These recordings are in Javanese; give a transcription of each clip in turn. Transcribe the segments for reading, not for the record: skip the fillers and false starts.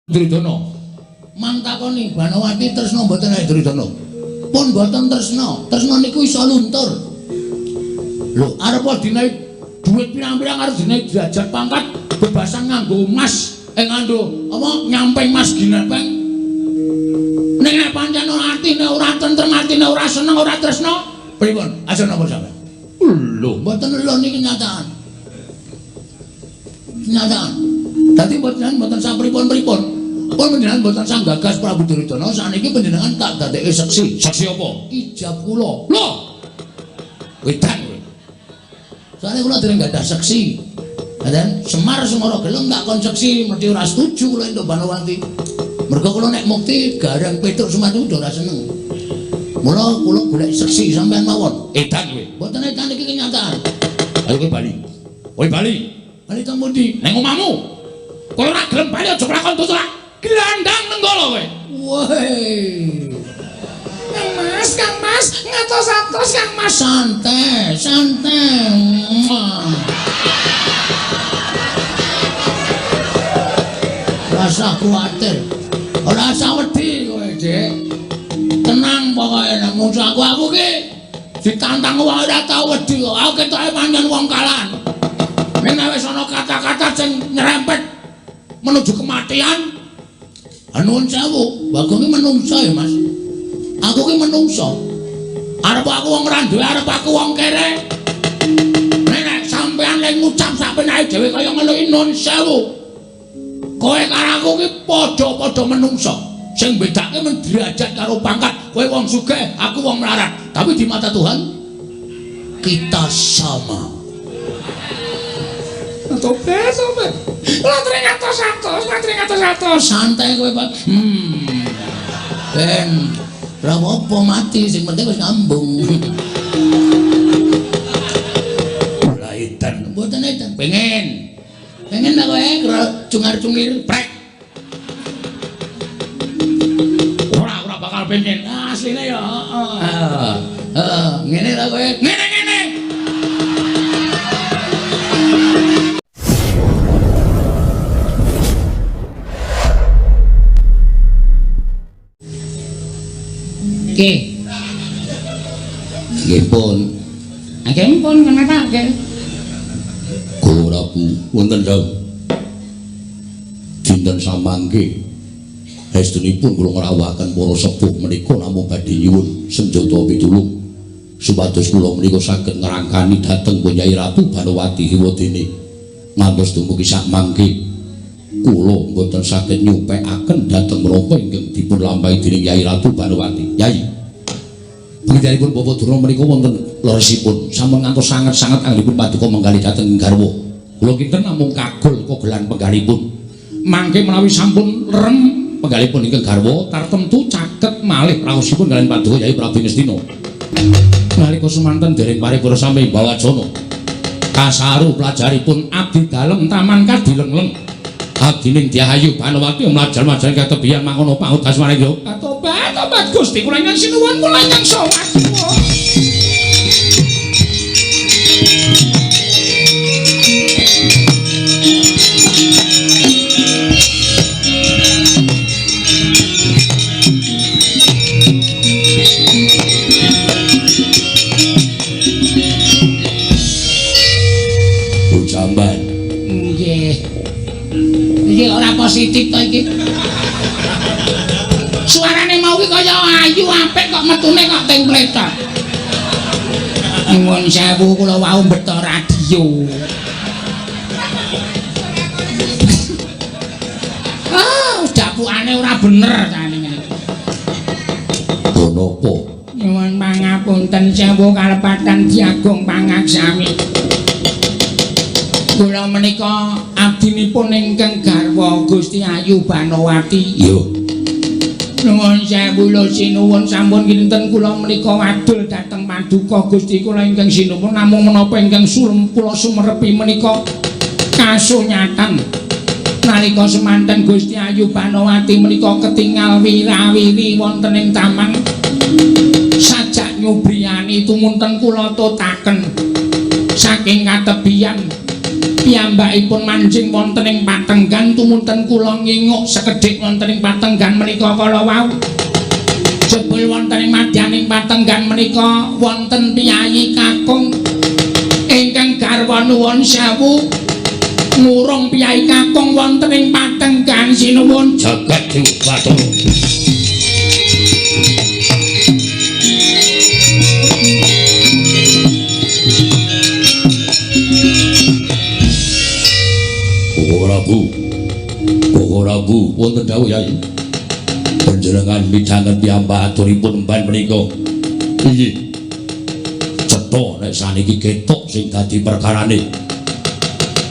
Duryudana. Mang takoni Banowati tresna mboten ae Duryudana. Pun mboten tresna. Tresna niku iso luntur. Lho, arep dinaik duit pirang-pirang arep dinaik derajat pangkat bebasan nganggo emas, nganggo apa nyamping mas ginepeng. Ning nek pancen ora atine ora tentrem, atine ora seneng, ora tresna, pripun? Aja napa sampeyan? Lho, mboten lho niki kenyataan. Kenyataan. Dadi mboten mboten sapripun-pripun. Pun panjenengan mboten sang gagas Prabu Duryudana, saniki panjenengan tak dadekke seksi. Seksi apa? Ijab kula. Lho. Wedan kowe. Soale kula dereng gadah seksi. Ngaten, Semar Semara gelem tak kon seksi, mesti ora setuju kula entuk Banowati. Mergo kula nek mukti Gareng Petruk Semar niku ora seneng. Mula kula golek seksi sampean mawon. Edan kowe. Mboten edan iki kenyataan. Ayo kowe bali. Kowe bali. Bali teng pundi? Nang omahmu. Kowe ora gelem bali aja kelakon tutur. Gelandang nenggala kowe. Woi. Kang Mas, Kang Mas, ngatos-atos Kang Mas. Santai, santai. Rasa kuwatir. Ora usah wedi kowe, Dik. Tenang pokoke nek musuh aku ki ditantang wong ora tau wedi kok. Aku ketoke pancen wong kalah. Nek wis ana kata-kata sing nyerempet menuju kematian, nuwun sewu, Bagong ki menungso ya, Mas. Aku ki menungso. Arep aku wong ora duwe, arep aku wong kere. Nek sampean lek ngucap sak penake dhewe kaya ngono iki nuwun sewu. Kowe karo aku ki padha-padha menungso. Sing bedake men derajat karo pangkat. Kowe wong sugih, aku wong melarat. Tapi di mata Tuhan kita sama. Tobat, tobat. Kula tring atos-atos, kula tring atos-atos. Santai kowe, Pak. Ben ora apa-apa mati, sing penting wis ngambung. Ora edan, mboten edan. Pengen. Pengen ta kowe cungar-cungir prek. Ora, ora bakal pengen. Asline ya heeh. Heeh, ngene ta kowe. Ngene-ngene. Nggih. Nggih pun. Nggih pun kenapa nggih? Kula Prabu wonten dawuh. Dinten samangke estunipun kula ngrawuhaken para sepuh menika namung badhe nyuwun senjata pitulung supados kula menika saged ngrangkani dhateng Kyai Ratu Banowati Hiwadene ngantos dumugi sakmangke kula mboten saged nyupekaken dhateng menapa ingkang dipun lampahi dening Kyai Ratu Banowati. Yai, panjenenganipun Bapak Durna menika wonten leresipun sampun ngantos sanget-sanget anggenipun paduka menggalih dhateng garwa. Kula kinten namung kagol kogelan penggalipun. Mangke menawi sampun rem penggalipun ingkang garwa tartemtu caket malih raosipun kaliyan paduka Yai Prabu Ngastina. Nalika semanten dereng paripurna sami bawacana. Kasaru pelajaripun abdi dalem taman kadilengleng. Abdining Dyahayu Banowati mlajar-mlajar katebihan mangono pangudas maring yo. Tobat, tobat Gusti kula ingkang sinuwun kula ingkang sowan. Jamban. Nggih. Iki ora positif to iki. Suarane mau ki kaya ayu apik kok metune kok template to. Nuwun sewu kula wau beto radio. Ah, dapukane ora bener tane ngene. Napa? Nyuwun pangapunten sewu kalepatan Diagung pangaksami. Kula menika abdinipun ingkang garwa Gusti Ayu Banowati. Iya. Nuwun sewu lho sinuwun sampun kinten kula menika wadul dhateng paduka Gusti kula ingkang sinuwun namung menapa ingkang kula sumerepi menika kasunyatan. Nalika semanten Gusti Ayu Banowati menika ketingal wirawiri wonten ing taman sajak nyubriyani tumunten kula totaken saking katebian Piyambakipun manjing wonten ing patenggan tumunten kula nginguk sekedhik wonten ing patenggan menika kala wau. Jebul wonten ing madyaning patenggan menika wonten piyayi kakung ingkang garwa nuwun sewu ngurung piyayi kakung wonten ing patenggan sinuwun jagat Dewa Bathara. Koko Prabu, wonten dawuh Yai. Panjenengan midhanget piyambak aturipun emban menika. Inggih. Cetha nek saniki ketok sing dadi perkarane.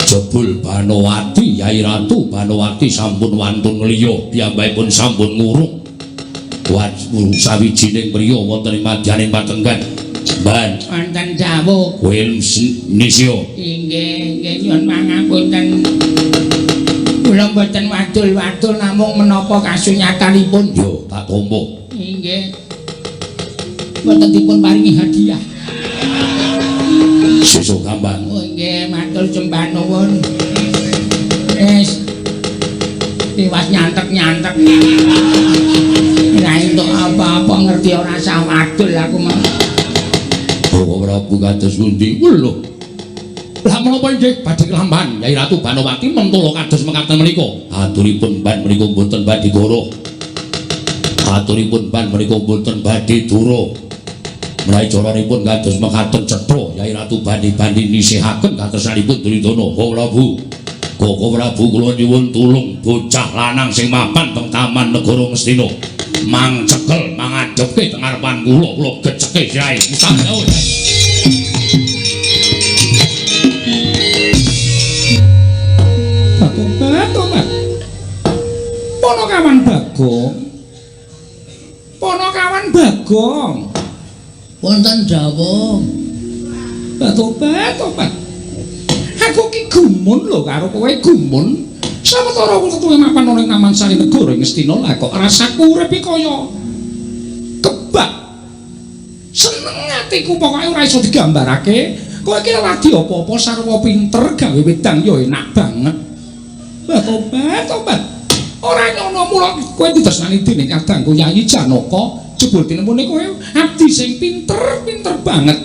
Jebul Banowati, Yai Ratu Banowati sampun wantun ngliya, piyambakipun sampun ngurung sawijining priya wonten ing madyaning patenggan. Mban wonten dawuh. Kowe nisya. Inggih, inggih nyuwun pangapunten. Kula mboten wadul-wadul namung menapa kasunyatanipun. Yo, tak tampa. Inggih. Mboten dipun paringi hadiah. Sesuk gampang. Oh inggih, matur sembah nuwun. Wis. Tiwas nyantek-nyantek. Ora entuk apa-apa ngerti ora sah wadul aku mah. Bapak Prabu kados pundi? Lho. Lah menapa inggih badhe kelampahan Yai Ratu Banowati mentolo kados mekaten menika. Aturipun ban menika mboten badhe goro. Aturipun ban menika mboten badhe dura. Menawi caranipun kados mekaten cetha Yai Ratu bandi-bandi nisihaken katresnanipun Duryudana. Koko Prabu. Koko Prabu kula nyuwun tulung bocah lanang sing mapan teng Taman Negara Ngastina. Mang cekel mangadhepke teng ngarepan kula, kula geceke sirahe. Mustahil. Tobat. Ponokawan Bagong. Ponokawan Bagong. Wonten dawuh. Tobat, tobat. Aku ki gumun lho karo kowe gumun. Sawetara wetuhe mapan ana ing Taman Sari Negara Ngastina lah kok rasaku urip iki kaya kebak. Seneng atiku pokoke ora iso digambarake. Kowe iki ora di apa-apa sarwa pinter gawe wedang ya enak banget. Tobat, tobat. Ora nyono mula kowe ditresnani dening kadangku Yayi Janaka, jebul tinemune kowe abdi sing pinter, pinter banget.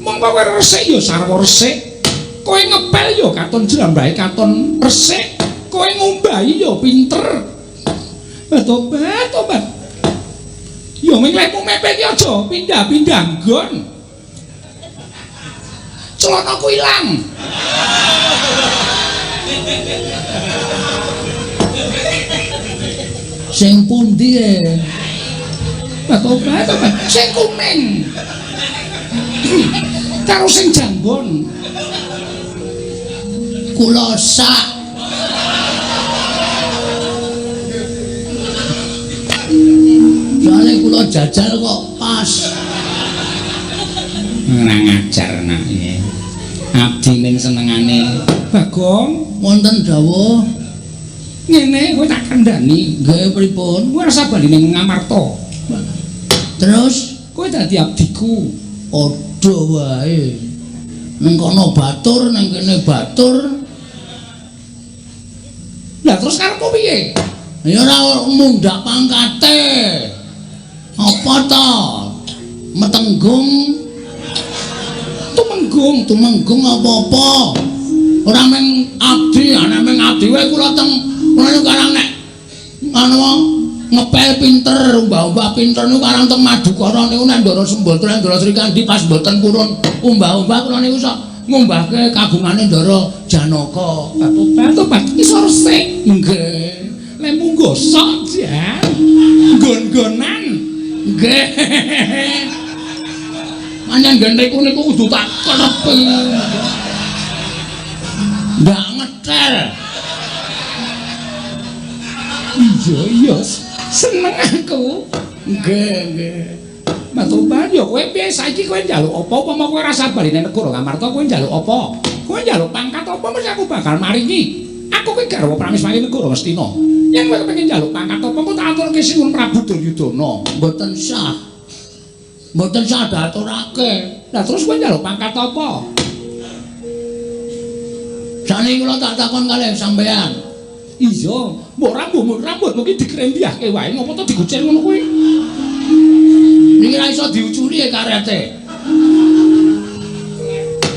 Mongko kowe resik ya sarwa resik. Kowe ngepel ya katon jlambahe katon resik. Kowe ngumbahi ya pinter. Tobat, tobat. Ya ming lehmu mepet iki aja pindah-pindah nggon. Celanaku ilang. Sing pundi e? Tobat, tobat. Sing kuning. Karo sing jambon. Kula sak. Soale kula jajal kok pas. Ora ngajar nak iki. Abdi ning senengane Bagong wonten dawuh. Ngene kowe tak kandhani. Nggih pripun? Kowe rasa bali ning Ngamarta. Terus kowe dadi abdiku. Padha wae. Ning kono batur, ning kene batur. Lah terus karepmu piye? Ya ora mundhak pangkate. Apa ta? Metenggung. Tumenggung, tumenggung apa-apa. Ora mung abdi, ana mung abdi wae kula teng kula karang nek anu ngepel pinter, umbah-umbah pinter niku karang teng Madukara niku nek Ndara Sembadra, Ndara Srikandhi pas mboten purun umbah-umbah kula niku sok ngumbahke kagungane Ndara Janaka. Tobat, tobat iso resik. Nggih. Lemu gosok jan. Nggon-nggonan. Nggih. Pancen nggen niku kudu tak kerepi. Ndak ngetel. Iya, iya. Seneng aku. Nggih, nggih. Matoban ya kowe piye saiki kowe njaluk apa upama kowe rasa bali nang negara Ngamarta kowe njaluk apa? Kowe njaluk pangkat apa mesti aku bakal maringi. Aku kowe garwa Prameswari negara Ngastina. Yen kowe kepengin njaluk pangkat apa engko tak aturke Sinuwun Prabu Duryudana. Mboten sah. Mboten sah diaturake. Lah terus kowe njaluk pangkat apa? Sakniki kula tak takon kalih sampean. Iya, mbok rambutmu ki dikrembiahke wae ngopo to digucir ngono kuwi? Niki ra iso diuculi karete.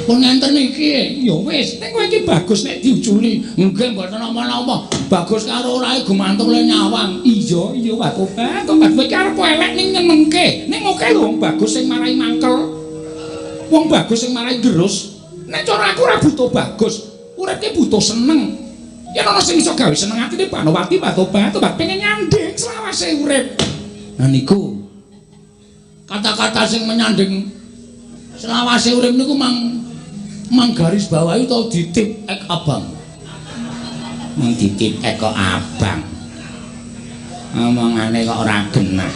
Pun ngenten iki, ya wis, nek kowe iki bagus nek diuculi. Nggih mboten napa-napa. Bagus karo orae gumantung le nyawang. Iya, iya Watobat, tobat kowe iki arep elek ning nyenengke. Ning oke lho wong bagus sing marai mangkel. Wong bagus sing marai gerus. Nek cara aku ora butuh bagus, urip ki butuh seneng. Yen ana sing iso gawe seneng atine Banowati Watobat, tobat pengen nyanding selawase urip. Nah niku kata-kata sing menyanding selawase urip niku mang garis bawahi utawa ditip ek abang. Mang ditip ek kok abang. Omongane kok ora genah.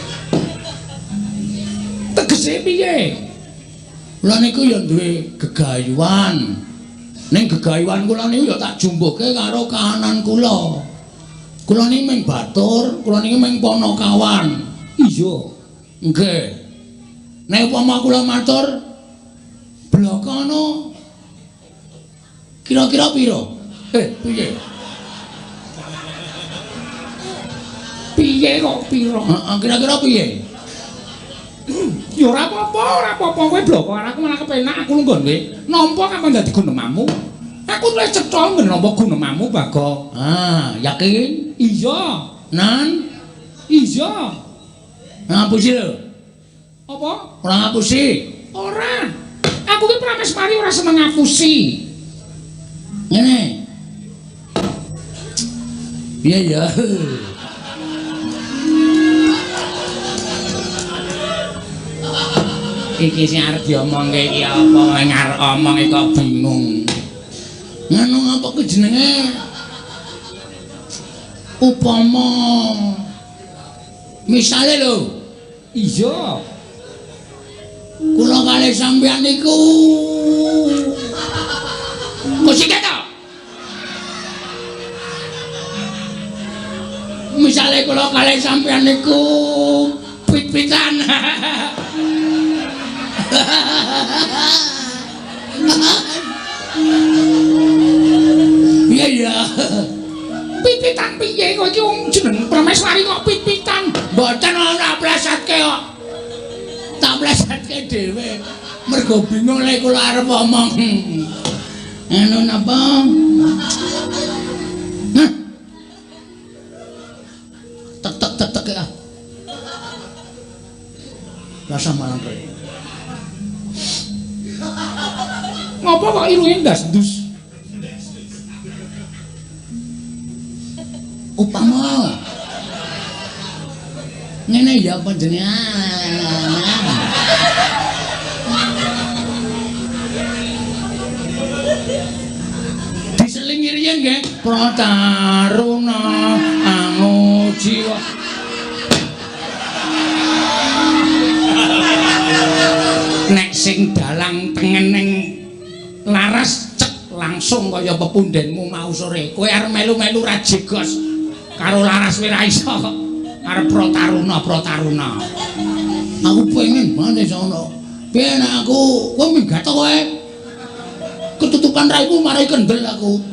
Tegese piye? Kula niku ya duwe gegayuhan. Ning gegayuhan kula niku ya tak jumbuhke karo kahanan kula. Kula niki mung batur, kula niki mung panakawan. Iya. Nggih. Nek upama kula matur blokana kira-kira pira? Piye? Piye kok pira? Heeh, kira-kira piye? Ya ora apa-apa, kowe bloko aku malah kepenak aku lungguh kowe. Nampa kapan dadi gunemanmu? Aku wis cetha nggen nampa gunemanmu, Bagong. Ah, yakin? Iya. Nan? Iya. Ngapusi lho. Apa? Ora ngapusi? Ora. Aku ki pramesmari ora seneng ngapusi. Ngene. Piye ya? Iki sing arep diomongke iki apa arep omong iki kok bingung. Ngono apa ku jenenge? Upama misale lho. Iya. Kula kalih sampeyan niku musike to. Misale kula kalih sampeyan niku pit-pitan. Iya ya. Pit-pitan piye kok iki wong jeneng Prameswari kok pit-pitan? Mboten ora plesetke kok. Tak plesetke dhewe. Mergo bingung lek kula arep omong. Anu napa? Hah. Tek-tek-tek ya. Rasa malang kowe. Ngopo kok irunge ndas-ndus? Upama ngene ya panjenengan. Diselingi riyen nggih Prataruna Angujiwa. Nek sing dalang tengen ning laras cek langsung kaya pepundenmu mau sore. Kowe arep melu-melu ra jegos karo laras kowe ra iso. Arep Prataruna. Aku pengen banget iso ngono. Piye nek aku kowe minggat kowe. Ketutupan raimu marai kendel aku.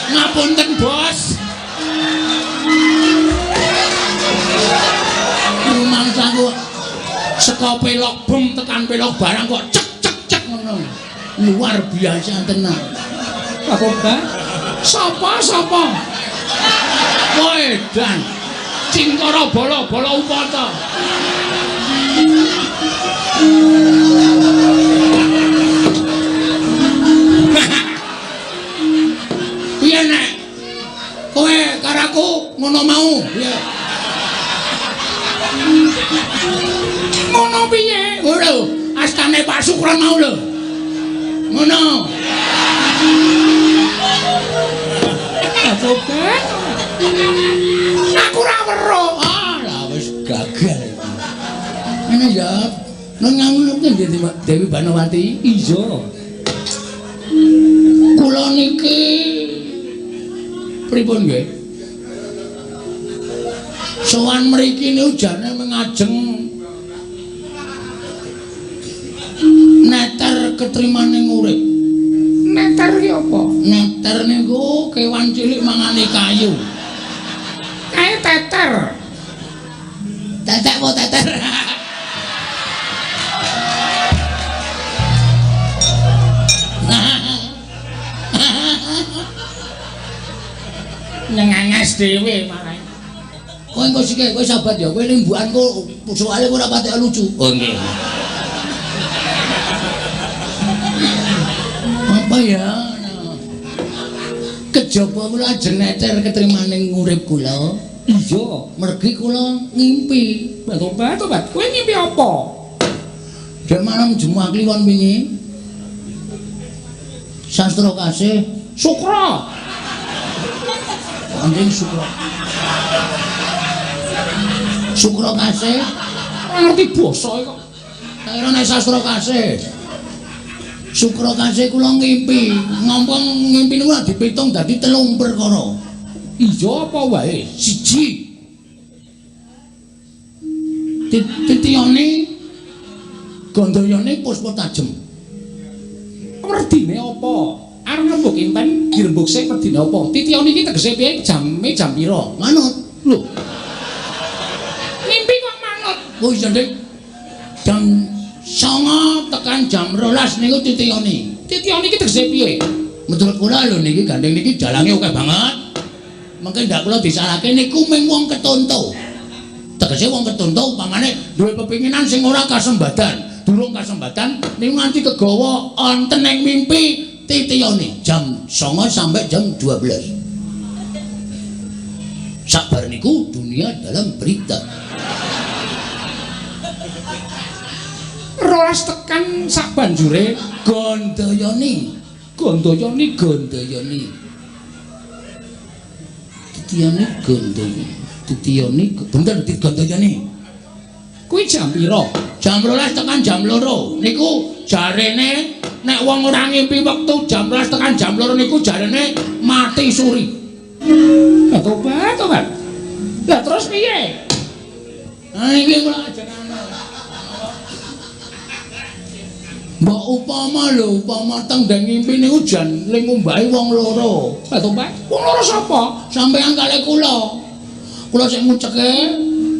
Ngapunten, Bos. Rumangsaku saka pelok bem tekan pelok barang kok cek cek cek ngono. Luar biasa tenan. Apa, Mbak? Sapa sapa? Kowe dan Cingkara bala-bala upata. Piye nek kowe karo aku ngono mau? Piye? Ngono piye? Lho, astane Pak Sukron mau lho. Ngono. Aku ora weruh. Ah, lah wis gagal iki. Ngene ya. Nang ngono kuwi Dewi Banowati. Iya. Kula niki pripun nggih? Sowan mriki niku jane mengajeng neter ketrimaning urip. Neter ki apa? Neter niku kewan cilik mangane kayu. Kae teter. Tetek apa teter? Nyengangas dhewe malah. Kowe engko sik kowe sahabat ya, kowe limbukanku soalé ora patek lucu. Oh nggih. Apa ya? Kejaba kula ajeng neter ketrimaning urip kula. Iya, mergi kula ngimpi. Tobat, kowe ngimpi apa? Dek malam Jumat Kliwon wingi. Sastra kasih Sukra. Anjing Sukra. Sukra kasih ora ngerti basa kok. Tak kira nek sastra kasih. Sukra kasih kula ngimpi, ngompong ngimpi niku lak dipitung dadi 3 perkara. Iya apa wae? Siji. Titiyane Gandayane puspa tajem. Werdine apa? Arep ngrembug impen dirembug sik werdine apa? Titiyane iki tegese piye? Jame jam pira? Manut. Lho. Ngimpi kok manut? Oh iya, Dik. Jam 09 tekan jam 12 niku titiyane. Titiyane iki tegese piye? Menurut kula lho niki gandeng niki dalange akeh banget. Mengke ndak kula disalahke niku mung wong ketonto. Tegese wong ketonto upamane duwe pepinginan sing ora kasembadan, durung kasembadan niku nganti kegawa wonten ing mimpi titiyane jam 09 sampai jam 12. Sabar niku dunia dalam berita. 12 tekan sak banjure Gandayane, Gandayane Gandayane. Titiyane Gandayane. Titiyane bener Gandayane. Kuwi jam pira? Jam 12 tekan jam 2. Niku jarene nek wong ora ngimpi wektu jam 12 tekan jam 2 niku jarene mati suri. Lah tobat, tobat. Lah terus piye? Ha iki kula ajeng mbok upama lho, upama teng ndeng ngimpi niku jan ling ngumbahi wong loro. Lah tobat, wong loro sapa? Sampeyan kalih kula. Kula sing nguceke,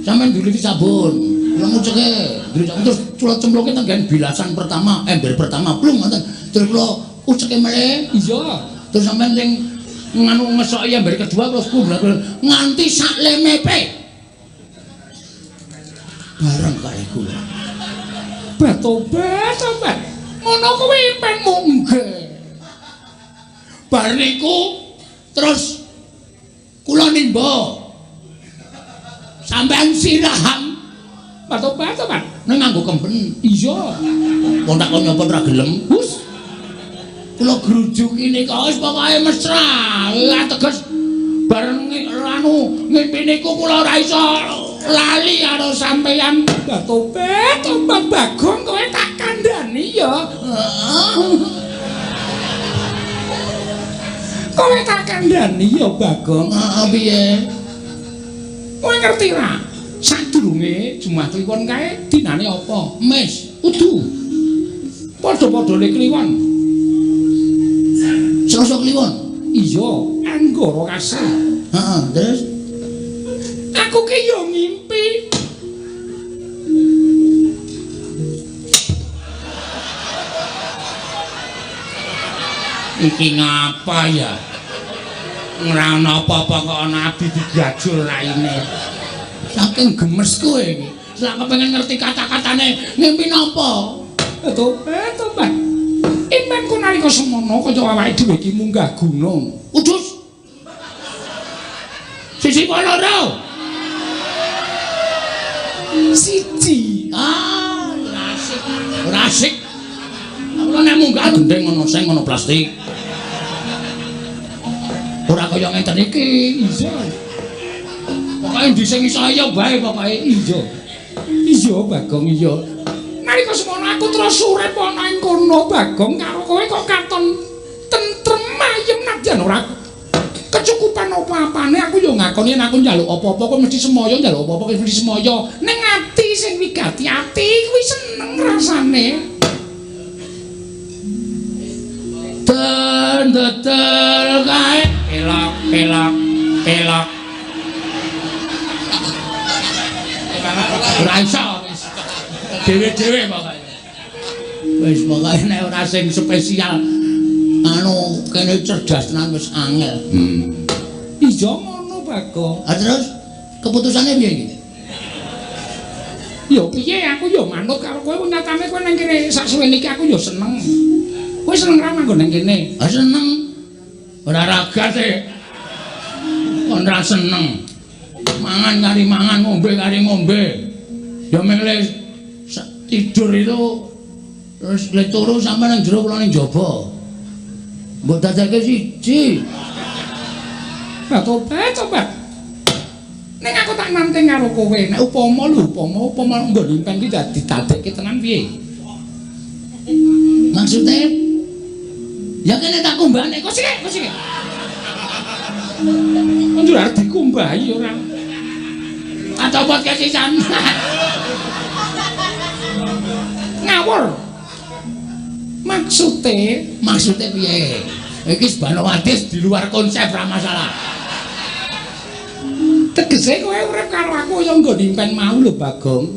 sampeyan nduliti sabun. Kula nguceke, nduliti sabun terus kula cemplungke teng nggen bilasan pertama, ember pertama, plung ngoten. Terus kula uceke melih. Iya. Terus sampeyan sing nganu ngesoki ember kedua terus kula nganti sak lemepe. Bareng kalih kula. Tobat, tobat. Ngono kuwi impenmu nggih. Bar niku terus kula nimba. Sampeyan sirahan. Tobat, tobat. Ning nganggo kemben. Iya. Wong tak kon nyopot ra gelem. Hus. Kula grujuki nika wis pokoke mesra. Lah teges bareng anu ngimpi niku kula ora iso lali karo sampeyan. Tobat, tobat Bagong kowe tak kandhani ya. Kowe tak kandhani ya Bagong. Heeh piye? Kowe ngerti ra? Sadurunge Jumat Kliwon kae dinane apa? Mes. Udu. Padha-padhane Kliwon. Selasa Kliwon. Iya, Anggara kasih. Heeh, terus aku ki yo ngimpi. Iki ngapa ya? Ora ana apa-apa kok ana abdi digajul raine. Saking gemes kowe iki. Sak kepengin ngerti kata-katane ngimpi napa? Tobat, tobat. Impenku nalika semono kaya awake dhewe iki munggah gunung. Udus. Sisi loro. Siji. Ah, ora asik. Ora asik. Aku nek munggah gendeng ngono sing ngono plastik. Ora kaya ngenten iki. Iya. Pokoke ndi sing iso ya wae pokoke. Iya. Iya Bagong iya. Nalika semono aku terus urip ana ing kono Bagong karo kowe kok katon tentrem ayem nadyan ora kecukupan Keturupan apa-apane aku ya ngakoni yen aku njaluk apa-apa kowe mesti semaya, njaluk apa-apa kowe mesti semaya. Ning ati sing wigati ati kuwi seneng rasane. Dendel kae pelok pelok pelok. Ora iso wis. Dhewe-dhewe pokoke. Wis pokoke nek ora sing spesial anu kene cerdas tenan wis angel. Iya ngono Bagong. Ah terus keputusane piye iki? Ya piye aku ya manut karo kowe nyatane kowe nang kene sak suwene iki aku ya seneng. Kowe seneng ra manggon nang kene? Ah seneng. Ora ragat e. Kon ra seneng. Mangan kari mangan, ngombe kari ngombe. Ya meng le tidur itu terus le turu sampe nang jero kula ning jaba. Mbok dadake siji. Lah tobat tobat. Ning aku tak nanteng karo kowe, nek upama lho upama nggon impen ki dadi dadekke tenan piye? Maksude ya kene tak kumbahne kok sik, kok sik. Njur arep dikumbahi ora. Acopot kesisan. Ngawur. Maksude, maksude piye? Iki Banowati di luar konsep ra masalah. Tegese kowe urip karo aku ya nggon impen mau lho Bagong.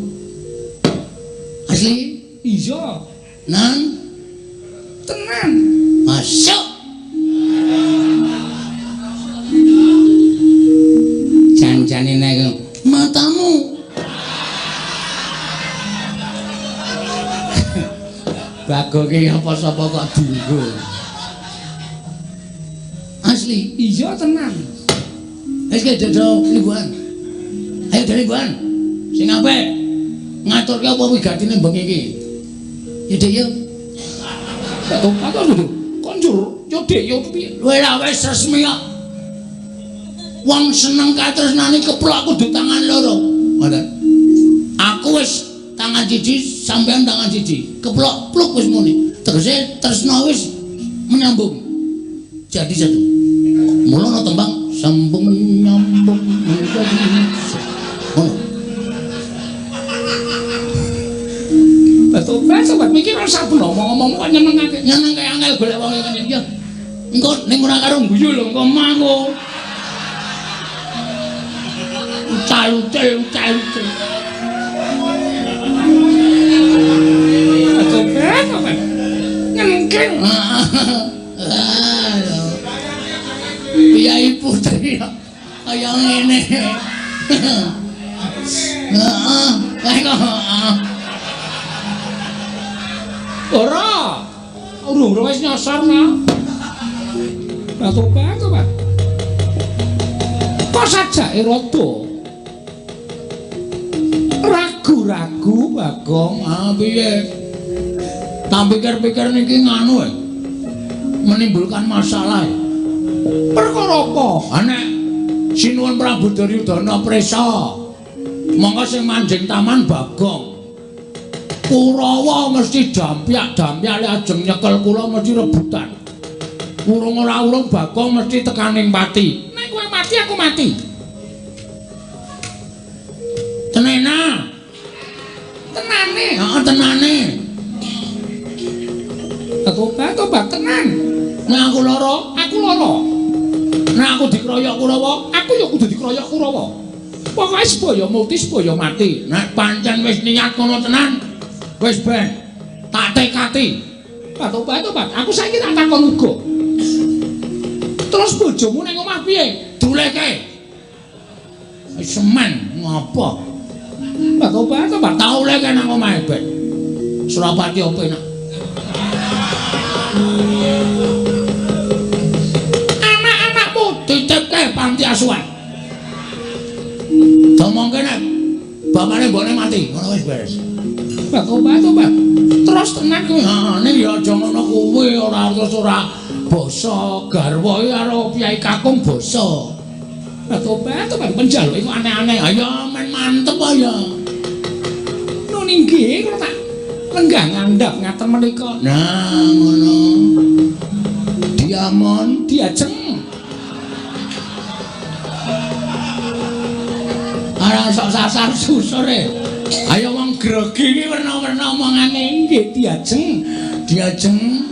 Asli? Iya. Nang tenan. Masuk. Janjane nek matamu. Bagong ki apa sapa kok dienggo. Asli? Iya tenan. Wis ke dodo limbuhan. Ayo dari limbuhan. Sing apik. Ngaturke apa wigatine bengi iki? Ya Dik yo. Tobat lho. Kon njur yo Dik yo piye? Kowe ra wis resmi kok. Wong seneng katresnane keplok kudu tangan loro. Ngoten. Aku wis tangan siji, sampean tangan siji. Keplok pluk wis muni. Tegese tresna wis menyambung. Jadi satu. Mula ana tembang sambung nyambung menjadi ngono. Tobat sobat mikir ora saben omong-omong kok nyenengake. Nyenengke angel golek wong ngene iki. Engko ning ora karo guyu lho engko mangko. Ucal-ucal ucal-ucal. Tobat tobat. Nyenengke. Piyai putri kaya ngene. Heeh, kaya ora. Urung wis nyosor nah. Tobat tobat. Kok sajake rada ragu-ragu Bagong. Ah piye? Tak pikir-pikir niki nganu menimbulkan masalah. Perkara apa? Nek Sinuwun Prabu Duryudana prisa, mongko sing manjing taman Bagong. Kurawa mesti dampyak-dampyak ajeng nyekel kula mesti rebutan. Urung ora urung Bagong mesti tekaning pati. Nek kowe mati aku mati. Tenena. Tenane. Heeh, tenane. Tobat tobat tenan. Nek aku lara, aku lara. Nek aku dikroyok Kurawa, aku ya kudu dikroyok Kurawa. Pokoke sebaya multi sebaya mati. Nek pancen wis niat ngono tenan, wis ben tak tekati. Tobat tobat, aku saiki tak takon uga. Terus bojomu ning omah piye? Duleke. Wis semen ngopo? Tobat tobat, tak uleke nang omahe ben. Surapati opo enak. Anak-anakmu titipke panti asuhan. Domongke nek bapane mbokne mati, ngono wis beres. Tobat tobat. Terus tenan kowe. Heeh, ning ya aja ngono kuwi, ora terus ora basa garwa iki karo piyai kakung basa. Tobat tobat penjaluke kok aneh-aneh. Ayo men mantep ya. Nun inggih kula tak lenggah ngandhap ngaten menika. Nah, ngono. Diamond diajeng. Arang sok sasar susure. Ayo wong grogi iki werna-werna omongane nggih diajeng. Diajeng.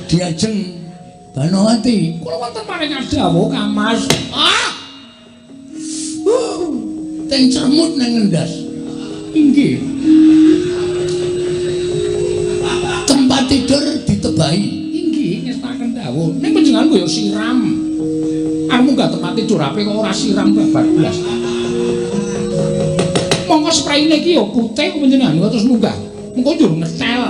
Diajeng Banowati. Kula wonten paring dawuh Kamas. Ah. Teng cermut nang ngendas. Inggih. Tempat tidur ditebahi. Inggih ngestaken dawuh. Ning panjenengan kok ya siram. Arep munggah tempat tidur ape kok ora siram babar blas. Monggo spraine iki ya putih kok panjenengan kok terus munggah. Mengko njur ngetel.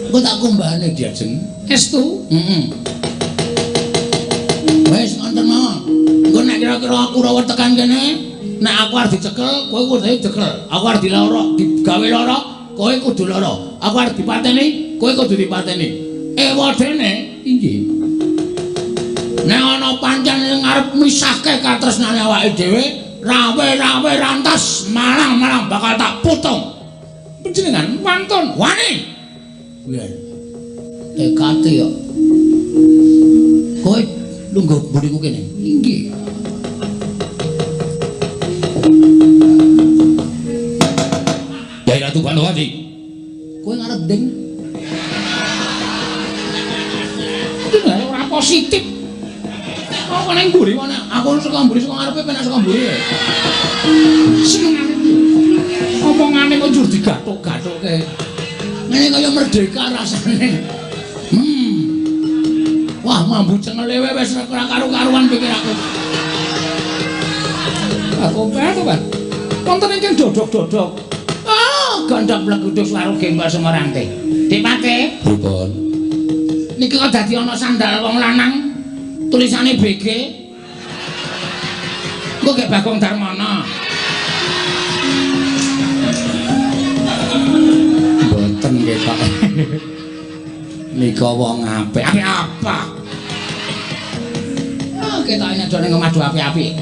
Engko tak kumbahane diajeng. Estu? Heeh. Wis ngoten mawon. Engko nek kira-kira aku ora tekan kene, nek aku arep dicekel, kowe kudu dicekel. Aku arep diloro, digawe lara, kowe kudu lara. Aku arep dipateni, kowe kudu dipateni. Ewadene inggih. Nek ana pancen sing arep misahke katresnane awake dhewe, rawe-rawe rantas malang-malang bakal tak putung. Panjenengan wantun wani. Piye? Tekate yo. Kowe lungguh mburiku kene. Inggih. Yai Ratu Banowati. Kowe ngarep ding. Panjenengan ora positif. Kok nang mburi ana aku saka mburi saka ngarepe penak saka mburi. Senengane omongane kok njur digathuk-gathukke. Ngene kaya merdeka rasane. Wah, mambu cengele wis ora karu-karuan pikir aku. Aku bae. Wonten ingkang dodok-dodok. Ah, gondok mleguduk swara gembal semorante. Dipate. Pripun? Niki kok dadi ana sandal wong lanang tulisane BG. Engko gek Bagong Darmana. Mboten nggih, Pak. Nika wong apik. Apik apa? Ah, ketoke nek jane ngomah apik-apik.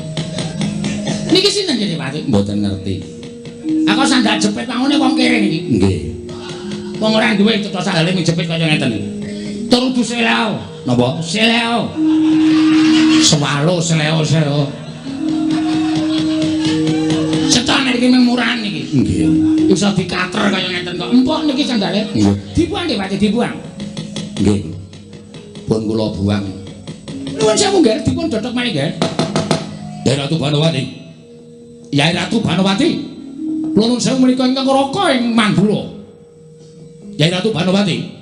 Niki sinten nggih, Pak? Mboten ngerti. Aku sandal jepit mangune wong kere niki. Nggih. Wong ora duwe cetha sandale mung jepit kaya ngeten iki. Turu du seleo. Napa? Seleo. Swalo seleo seleo. Cetha niki mung murahan niki. Nggih. Iso dikater kaya ngeten kok. Empuk niki sandale. Nggih. Dibuang nggih, Pak, dibuang. Nggih. Pun kula buang. Nuwun sewu nggih, dipun dodok malih nggih. Yai Ratu Banowati. Yai Ratu Banowati. Kula nuwun sewu menika ingkang raka ing Mandura. Yai Ratu Banowati.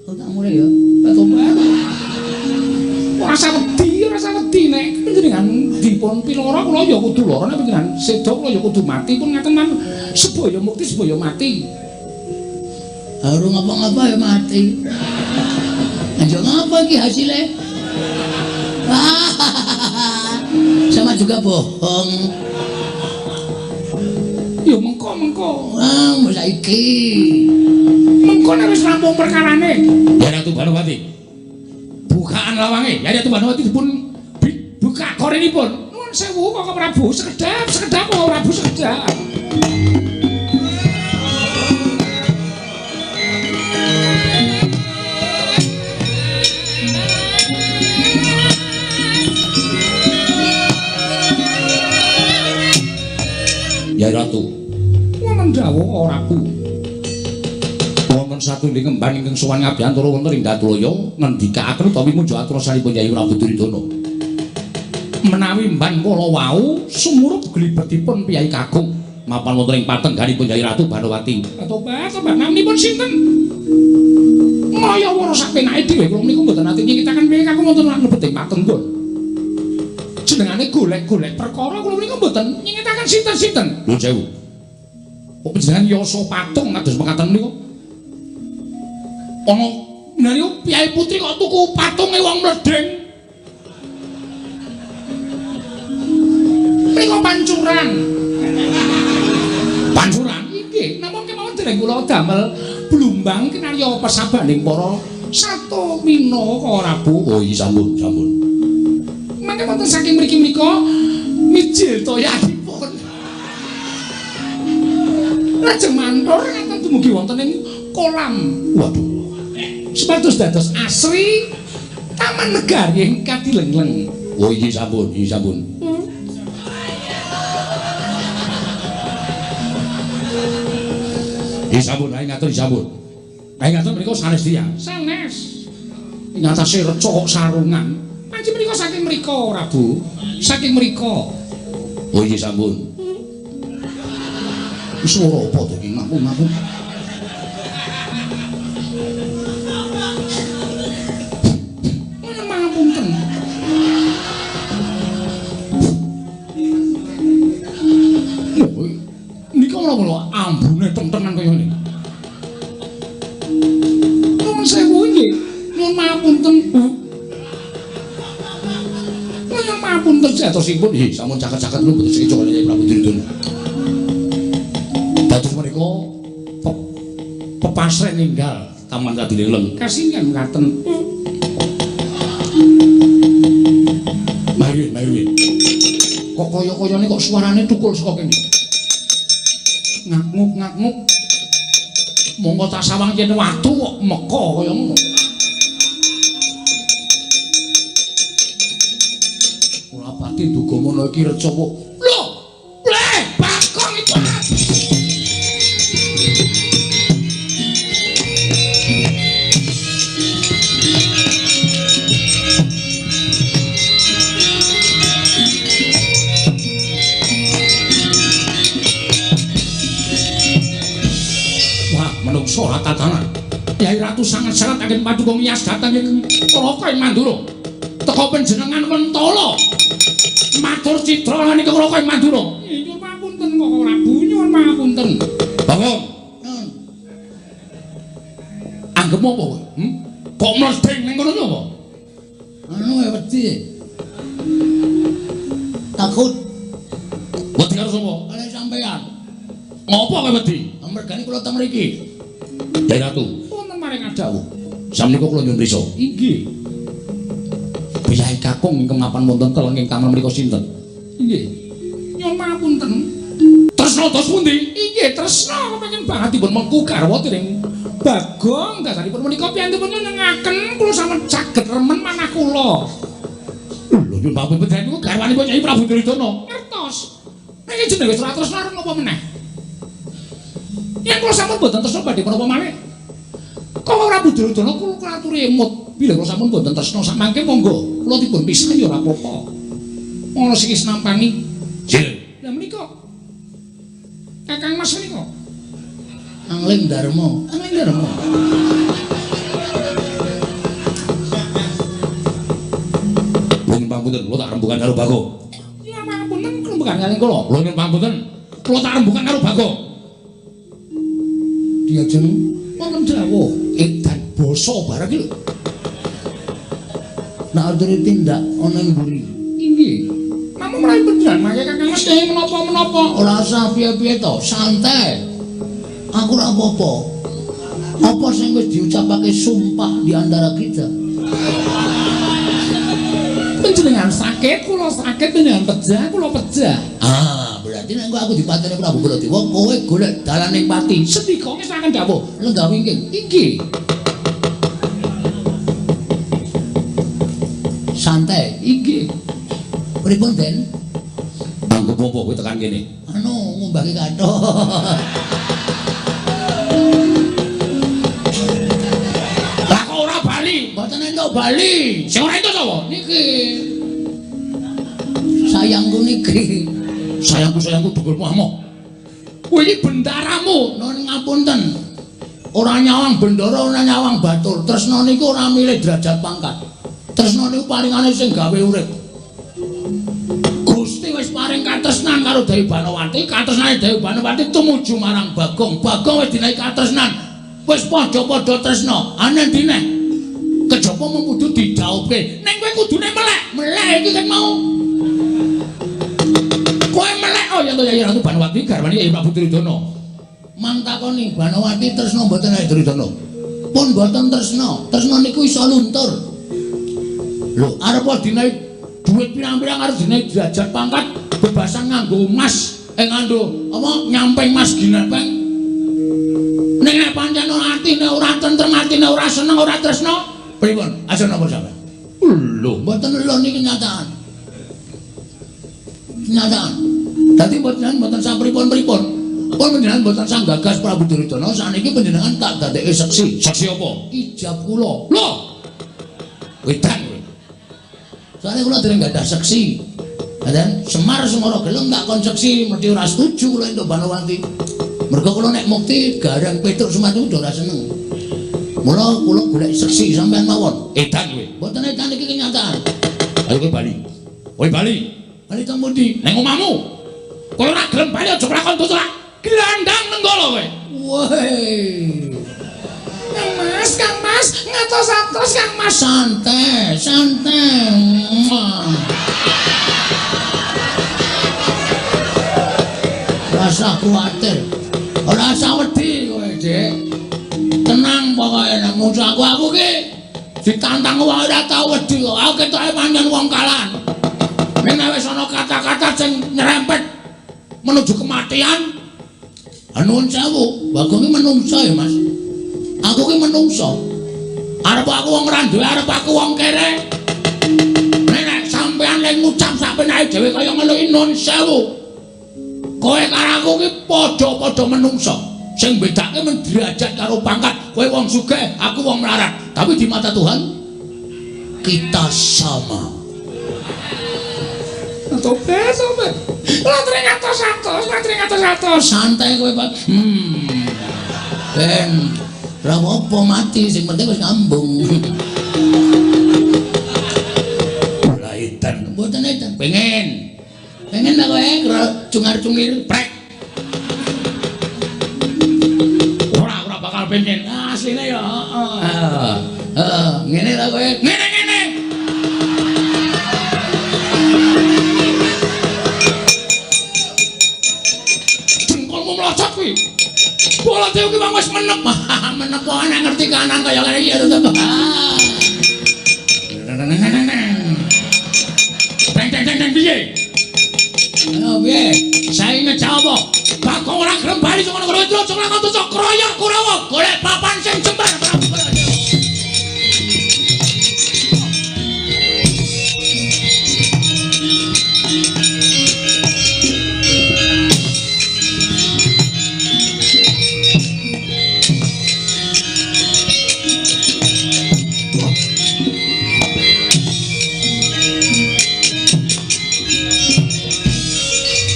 Oh, tak mulai ya. Tobat. Ora usah wedi, ora usah wedi nek panjenengan dipun pilora kula ya kudu lara, nek panjenengan seda kula ya kudu mati pun ngaten man sebaya mukti sebaya mati. Haru ngapa-ngapa ya mati. Anjo ngapa iki hasile? Sama juga bohong. Ya mengko-mengko. Ah, saiki. Mengko nek wis rampung perkarane. Yai Ratu Banowati. Bukaan lawange. Yai Ratu Banowati dipun buka korinipun. Nuwun sewu Koko Prabu, sekedap, sekedap Koko Prabu sekedap. Yai Ratu. Wonten dawuh Prabu. Wonten satunggaling ngemban ingkang sowan ngabiyantara wonten ing Datulaya ngendikaaken utawi muja atrasanipun Yai Prabu Duryudana. Menawi mban kala wau sumurup glibetipun piyai kakung mapan wonten ing patengganipun Yai Ratu Banowati. Tobat, tobat naminipun sinten? Maya wara sapenake dhewe kula menika mboten nate nyingitaken piyai kakung wonten mlebet ing patenggon. Jenengane golek-golek perkara kula menika mboten nyingitaken sinten-sinten. Nuwun sewu. Kok panjenengan yasa patung kados mekaten menika? Ana menawi piyai putri kok tuku patunge wong mledeng. Menika pancuran. Pancuran? Inggih, namung kemawon dereng kula damel blumbang kinarya pesabaning para sato minaka Prabu. Oh iya sampun, sampun. Mangke wonten saking mriki menika mijil toyanipun. Lajeng mantur ngaten dumugi wonten ing kolam. Waduh. Supados dados asri Taman Negari ing Kadilengleng. Oh iya sampun, iya sampun. Nggih sampun, ae ngatur sampun. Ae ngatur menika sanes tiyang. Sanes. Ing atase reca kok sarungan. Panci menika saking mriko, Prabu. Saking mriko. Oh iya sampun. Swara apa to iki ngaku-ngaku? Pangapunten. Nika menapa lho ambune tentengan kaya ngene. Nuwun sewu nggih. Nuwun pangapunten, Bu. Nuwun pangapunten Jatosipun nggih sampun caket-caket lho boten sekeca kaliyan Prabu Duryudana. Dados menika pepasren ninggal Taman Kadileleng. Kasinggan mekaten. Mari, mari. Kok kaya-kayane kok suarane tukul saka kene. Ngaknguk-ngaknguk. Monggo tak sawang yen watu kok meka kaya ngono. Ora pati duga mono iki reca kok. Lho, leh, Bagong iku. Menungso ora tatanan. Yai Ratu sangat syarat agen paduka ngiyas dhateng ing Raka ing Mandura. Teka panjenengan mentala. Matur citra lan ing Raka ing Mandura. Nyuwun pangapunten Koko Prabu, nyuwun pangapunten. Bagong. Anggep apa kowe? Kok mledeng ning kono apa? Anu wedi. Takut. Wedi karo sapa? Kale sampeyan. Ngopo kowe wedi? Mergane kula teng mriki. Yai Ratu, wonten maring adawuh. Samenika kula nyuwun prisa. Inggih. Priyayi kakung ingkang mapan wonten kelenging taman mriku sinten? Inggih. Nyuwun pangapunten. Tresna dos pundi? Inggih, tresna kepengin banget dipun mengku garwa dening Bagong. Dasaripun menika piyantipun nyenengaken kula sampun saged remen manah kula. Lho nyuwun pangapunten niku garwanipun Kyai Prabu Duryudana. Ngertos. Niki jenenge wis ora tresna arep napa meneh? Yen kula sampun boten tresna badhe menapa malih? Kok ora Duryudana kula aturi emut. Bilih kula sampun boten tresna samangke monggo kula dipun pisah ya ora apa-apa. Ana sing nampani. Jil. Lah menika Kakang Mas menika Angling Darma, Angling Darma. Nyuwun pangapunten, kula tak rembugan karo Bagong. Nyuwun pangapunten rembugan kaliyan kula. Lho nyuwun pangapunten, kula tak rembugan karo Bagong. Diajeng wonten dawuh edan basa bareng iki lho. Nek aturi tindak ana ing mburi. Inggih. Namung menawi panjenengan mangke Kakang Mas kenging menapa-menapa. Ora usah piye-piye to, santai. Aku ora apa-apa. Apa sing wis diucapake sumpah di antara kita? Panjenengan sakit, kula sakit, panjenengan pejah, kula pejah. Ah, berarti nek aku dipateni Prabu Baladewa, kowe golek dalaning pati. Sendika ngesaken dawuh, lenggah wingking. Inggih. Santai. Inggih. Pripun, Den? Anggep apa kowe tekan kene? Anu, ngumbahke kathok. Lah kok ora bali? Mboten entuk bali. Sing ora entuk sapa? Niki. Sayangku niki. Sayangku dugulmu amoh. Kuwi iki bendaramu. Nun ngapunten. Ora nyawang bendara, ora nyawang batur. Tresna niku ora milih derajat pangkat. Tresna niku paringane sing gawe urip. Gusti wis paring katresnan karo Dewi Banowati, katresnane Dewi Banowati tumuju marang Bagong. Bagong wis dinehi katresnan. Wis padha-padha tresna. Ane ndine? Kejaba mung kudu didhawuhke. Ning kowe kudune melek. Melek iki kan mau. Kowe melek oh yen to Yai Ratu Banowati garwane Yai Prabu Duryudana. Mang takoni Banowati tresna mboten Yai Duryudana? Pun mboten tresna. Tresna niku iso luntur. Lho, arep dinehi dhuwit pirang-pirang arep dinehi derajat pangkat bebasan nganggo emas, nganggo apa nyamping mas ginepeng. Ning nek pancen ora atine ora tentrem, atine ora seneng, ora tresna, pripun? Aja napa sampeyan? Lho, mboten lho niki kenyataan. Kenyataan. Dadi mboten sapripun-pripun. Pun panjenengan mboten sang gagas Prabu Duryudana, saniki panjenengan tak dadekke seksi. Seksi apa? Ijab kula. Lho. Wedan kowe. Soale kula dereng gadah seksi. Ngaten, Semar sing ora gelem tak kon seksi, mesti ora setuju kula entuk Banowati. Mergo kula nek mukti Gareng Petruk Semar niku ora seneng. Mula kula golek seksi sampean mawon. Edan kowe. Mboten edan iki kenyataan. Ayo kowe bali. Kowe bali. Bali teng pundi? Nang omahmu. Kula ora gelem bali aja kelakon dosa. Glandang nenggala kowe. Woi. Kang Mas, Kang Mas, ngatos-atos Kang Mas. Santai, santai. Rasa kuwatir. Ora usah wedi kowe, Dik. Tenang pokoke nek musuh aku ki ditantang wong ora tau wedi kok. Aku ketoke pancen wong kalah. Nek wis ana kata-kata sing nyerempet menuju kematian, nuwun sewu, Bagong ki menungso ya, Mas. Aku ki menungso. Arep aku wong ora duwe, arep aku wong kere. Nek sampean lek ngucap sak penake dhewe kaya ngono iki nuwun sewu. Kowe karo aku ki padha-padha menungso. Sing bedake men derajat karo pangkat. Kowe wong sugih, aku wong melarat. Tapi di mata Tuhan kita sama. Tope, tope. Kula tring atos-atos, kula tring atos-atos. Santai kowe, Pak. Ben ora apa-apa mati, sing penting wis ngambung. Ora edan. Mboten edan. Pengen. Pengen ta kowe cungar-cungir prek. Ora bakal pengen. Asline ya heeh. Heeh, ngene ta kowe. Ngene-ngene. Jengkolmu mlocot kuwi. Bola dewe ki wis menep. Menep kok ana ngerti kanan kaya ngene iki ya tetep. Teng teng teng teng piye? Ayo piye? Saiki ngejawab. Bagong ora gelem bali sing ngono kuwi aja lakon dosa kroyok Kurawa golek papan sing jembar Prabu Baladewa.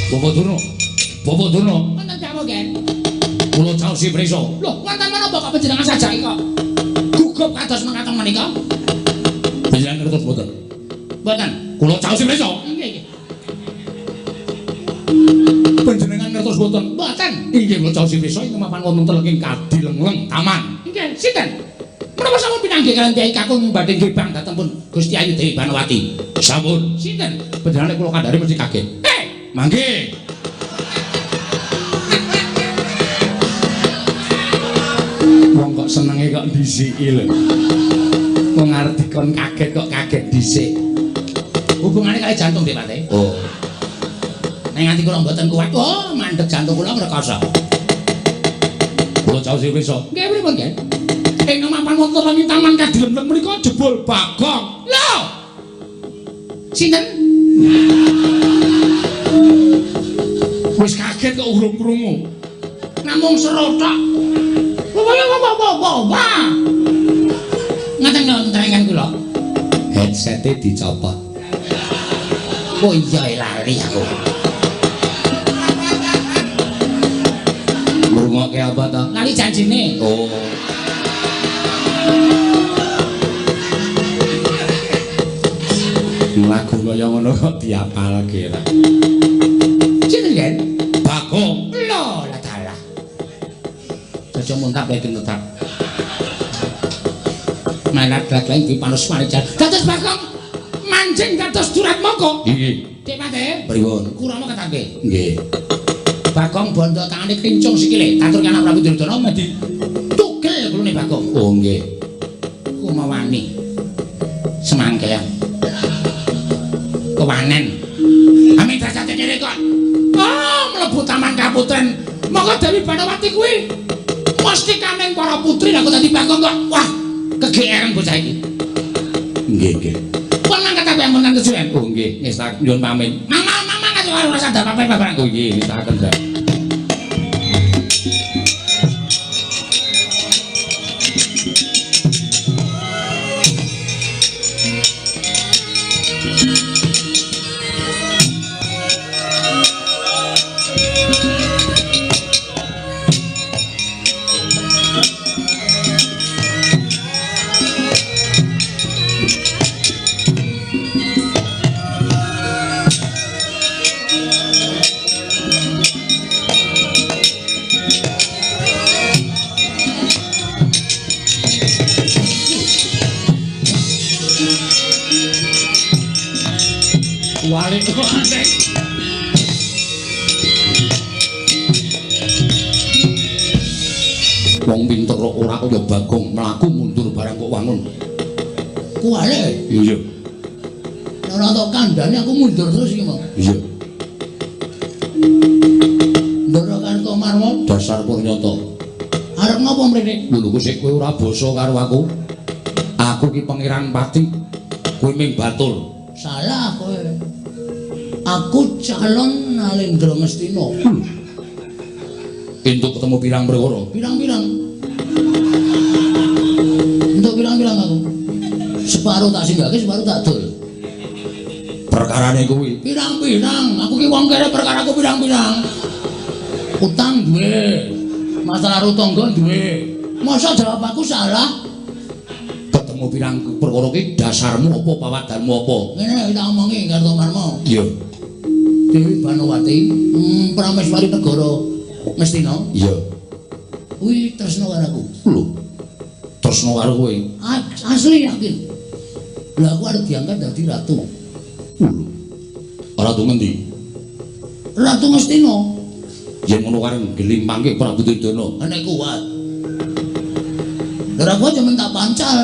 Bapak Durna. Bapak Durna. Wonten dawuh, Gen. Kula caosi prisa. Lho, wonten menapa kok panjenengan sajake kok gugup kados mekaten menika? Panjenengan ngertos mboten? Mboten. Kula caosi prisa. Nggih, nggih. Panjenengan ngertos mboten? Mboten. Inggih kula caosi prisa ing mapan wonten tleking Kadilengleng Taman. Nggih, sinten? Menapa sampun pinanggih kaliyan Kyai Kakung badhe ngebang dhateng pun Gusti Ayu Dewi Banowati? Sampun. Sinten? Panjenengan kula kandhani mesti kaget. Mangke. Wong kok senenge kok dhisiki lho. Wong arep dikon kaget kok kaget dhisik. Hubungane kali jantung Dik Pate. Oh. Nek nganti kula mboten kuat, oh mandeg jantung kula ngrekoso. Kula caosi prisa. Nggih pripun, Gen? Ing mapan wonten ing Taman Kadilemlem menika jebul Bagong. Lho. Sinten? Wis kaget kok urung krungu. Namung seru tok. Wah wah wah wah wah. Ngaten nonton kula. Headsete dicopot. Oh iya lali aku. Ngrungokke apa ta? Lali janjine. Oh. Lagu kaya ngono kok diapalke ta. Sinten, Gen? Bagong. Lho, lah dalah. Aja muntah lagi tetap. Malah lagi dipanus marijan. Dados Bagong mancing dados Duratmaka. Nggih. Dik Pate. Pripun? Kurama ketangke. Nggih. Bagong bondo tangane klincung sikile. Tatur anak Prabu Duryudana mesti tugel kulune Bagong. Oh nggih. Kumawani. Semangkean. Kewanen. Amin derajate kene kok. Oh, mlebu Taman Kaputren. Monggo Dewi Banowati kuwi mesti kameng para putri lha kok dadi Bagong kok. Wah, kegeeran bocah iki. Nggih, nggih. Pun mangkat aku yang pun kesuwen. Oh nggih, nggih nyuwun pamit. Mama, mama ora sadar apa-apa barang. Oh nggih, ngestaken, Dak. Wong pinter ora kaya Bagong mlaku mundur barang kok wangun. Kuwale. Iya. Ora tok kandhane aku mundur terus iki mau. Iya. Ndara Kartomarma dasar purnyata. Arep ngopo mrene? Lho kok sik kowe ora basa karo aku. Aku ki Pangeran Pati. Kowe ming batul. Salah kowe. Aku calon Nalendra Ngastina. Entuk ketemu pirang perkara? Pirang-pirang. Entuk pirang-pirang aku. Separo tak singgahke, separo tak dol. Perkarane kuwi pirang-pirang. Aku ki wong kere perkaraku pirang-pirang. Utang duwe. Masalah karo tangga duwe. Masa jawab aku salah? Ketemu pirang perkara ki dasarmu apa pawadanmu apa? Ngene tak omongi Kartomarma. Iya. Dewi Banowati, Prameswari Negara Ngastina. Iya. Kuwi tresna karo aku. Lho. Tresna karo kowe? Asli yakin. Lah aku arep diangkat dadi ratu. Lho. Ratu ngendi? Ratu Ngastina. Yen ngono karo ngelimpangke Prabu Duryudana. Nek kuat. Lah aku aja tak pancal.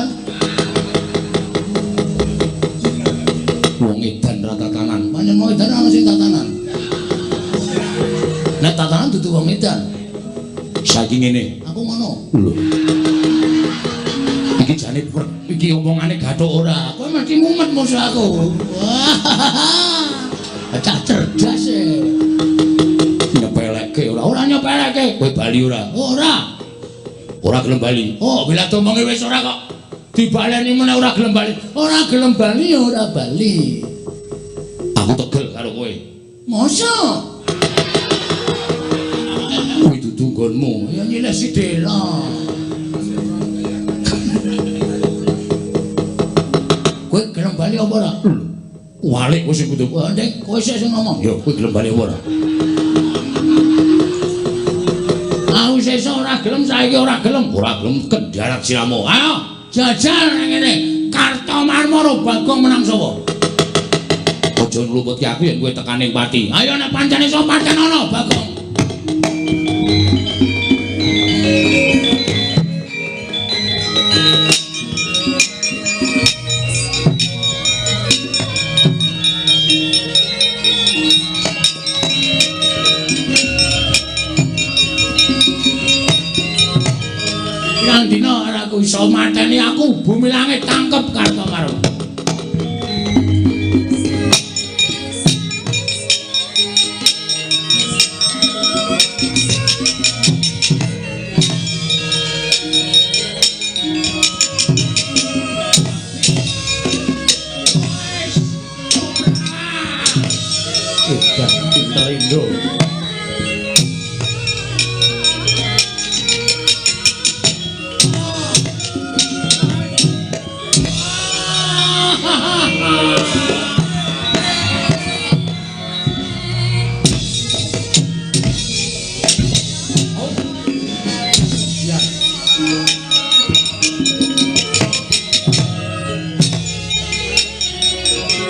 Wong edan ra tatanan. Pancen wong edan ana sing tatanan. Nek tatanan dudu wong edan. Saiki ngene. Aku ngono. Lho. Iki jane iki omongane gathuk ora. Kowe mesti mumet musuh aku. Wah. Cah cerdas e. Nyepelekke ora? Ora nyepelekke. Kowe bali ora? Ora. Ora gelem bali. Oh, bila omonge wis ora kok. Dibaleni meneh ora gelem bali. Ora gelem bali ya ora bali. Aku tegel karo kowe. Masa? Kuwi dudu nggonmu. Ya nyilih sidela. Kowe gelem bali apa ora? Walik kowe sing kudu. Ndek, kowe sik sing ngomong. Ya, kowe gelem bali apa ora? Aku sesuk ora gelem, saiki ora gelem. Ora gelem kendarat siramu. Ayo, jajal nang ngene. Kartomarma karo Bagong menang sapa? Aja ngluputke aku yen kowe tekan ning pati. Ayo nek pancen iso pancen ana Bagong. Pirang dina ora aku iso mateni aku bumi langit tangkep Kartomarma. Edan pinter Indo.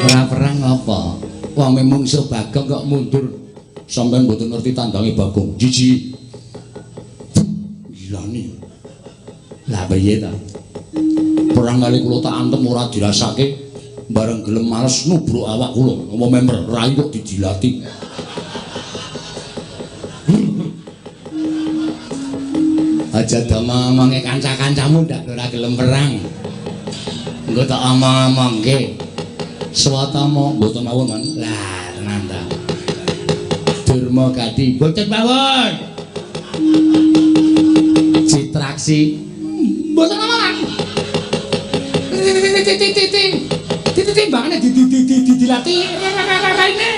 Ora perang apa? Wong mungsuh Bagong kok mundur. Sampeyan mboten ngerti tandange Bagong. Jiji. Gilani. Lah piye ta? Perang kali kula tak antem ora dirasake, bareng gelem males nubruk awak kula. Apa member rai kok dijilati. Aja domong-omonge kanca-kancamu ndak ora gelem perang. Engko tak omong-omongke. Swatama mboten mawon, Man. Lah, tenan ta. Durma Gati mboten mawon. Citraksi mboten mawon. Timbangane didilati raine.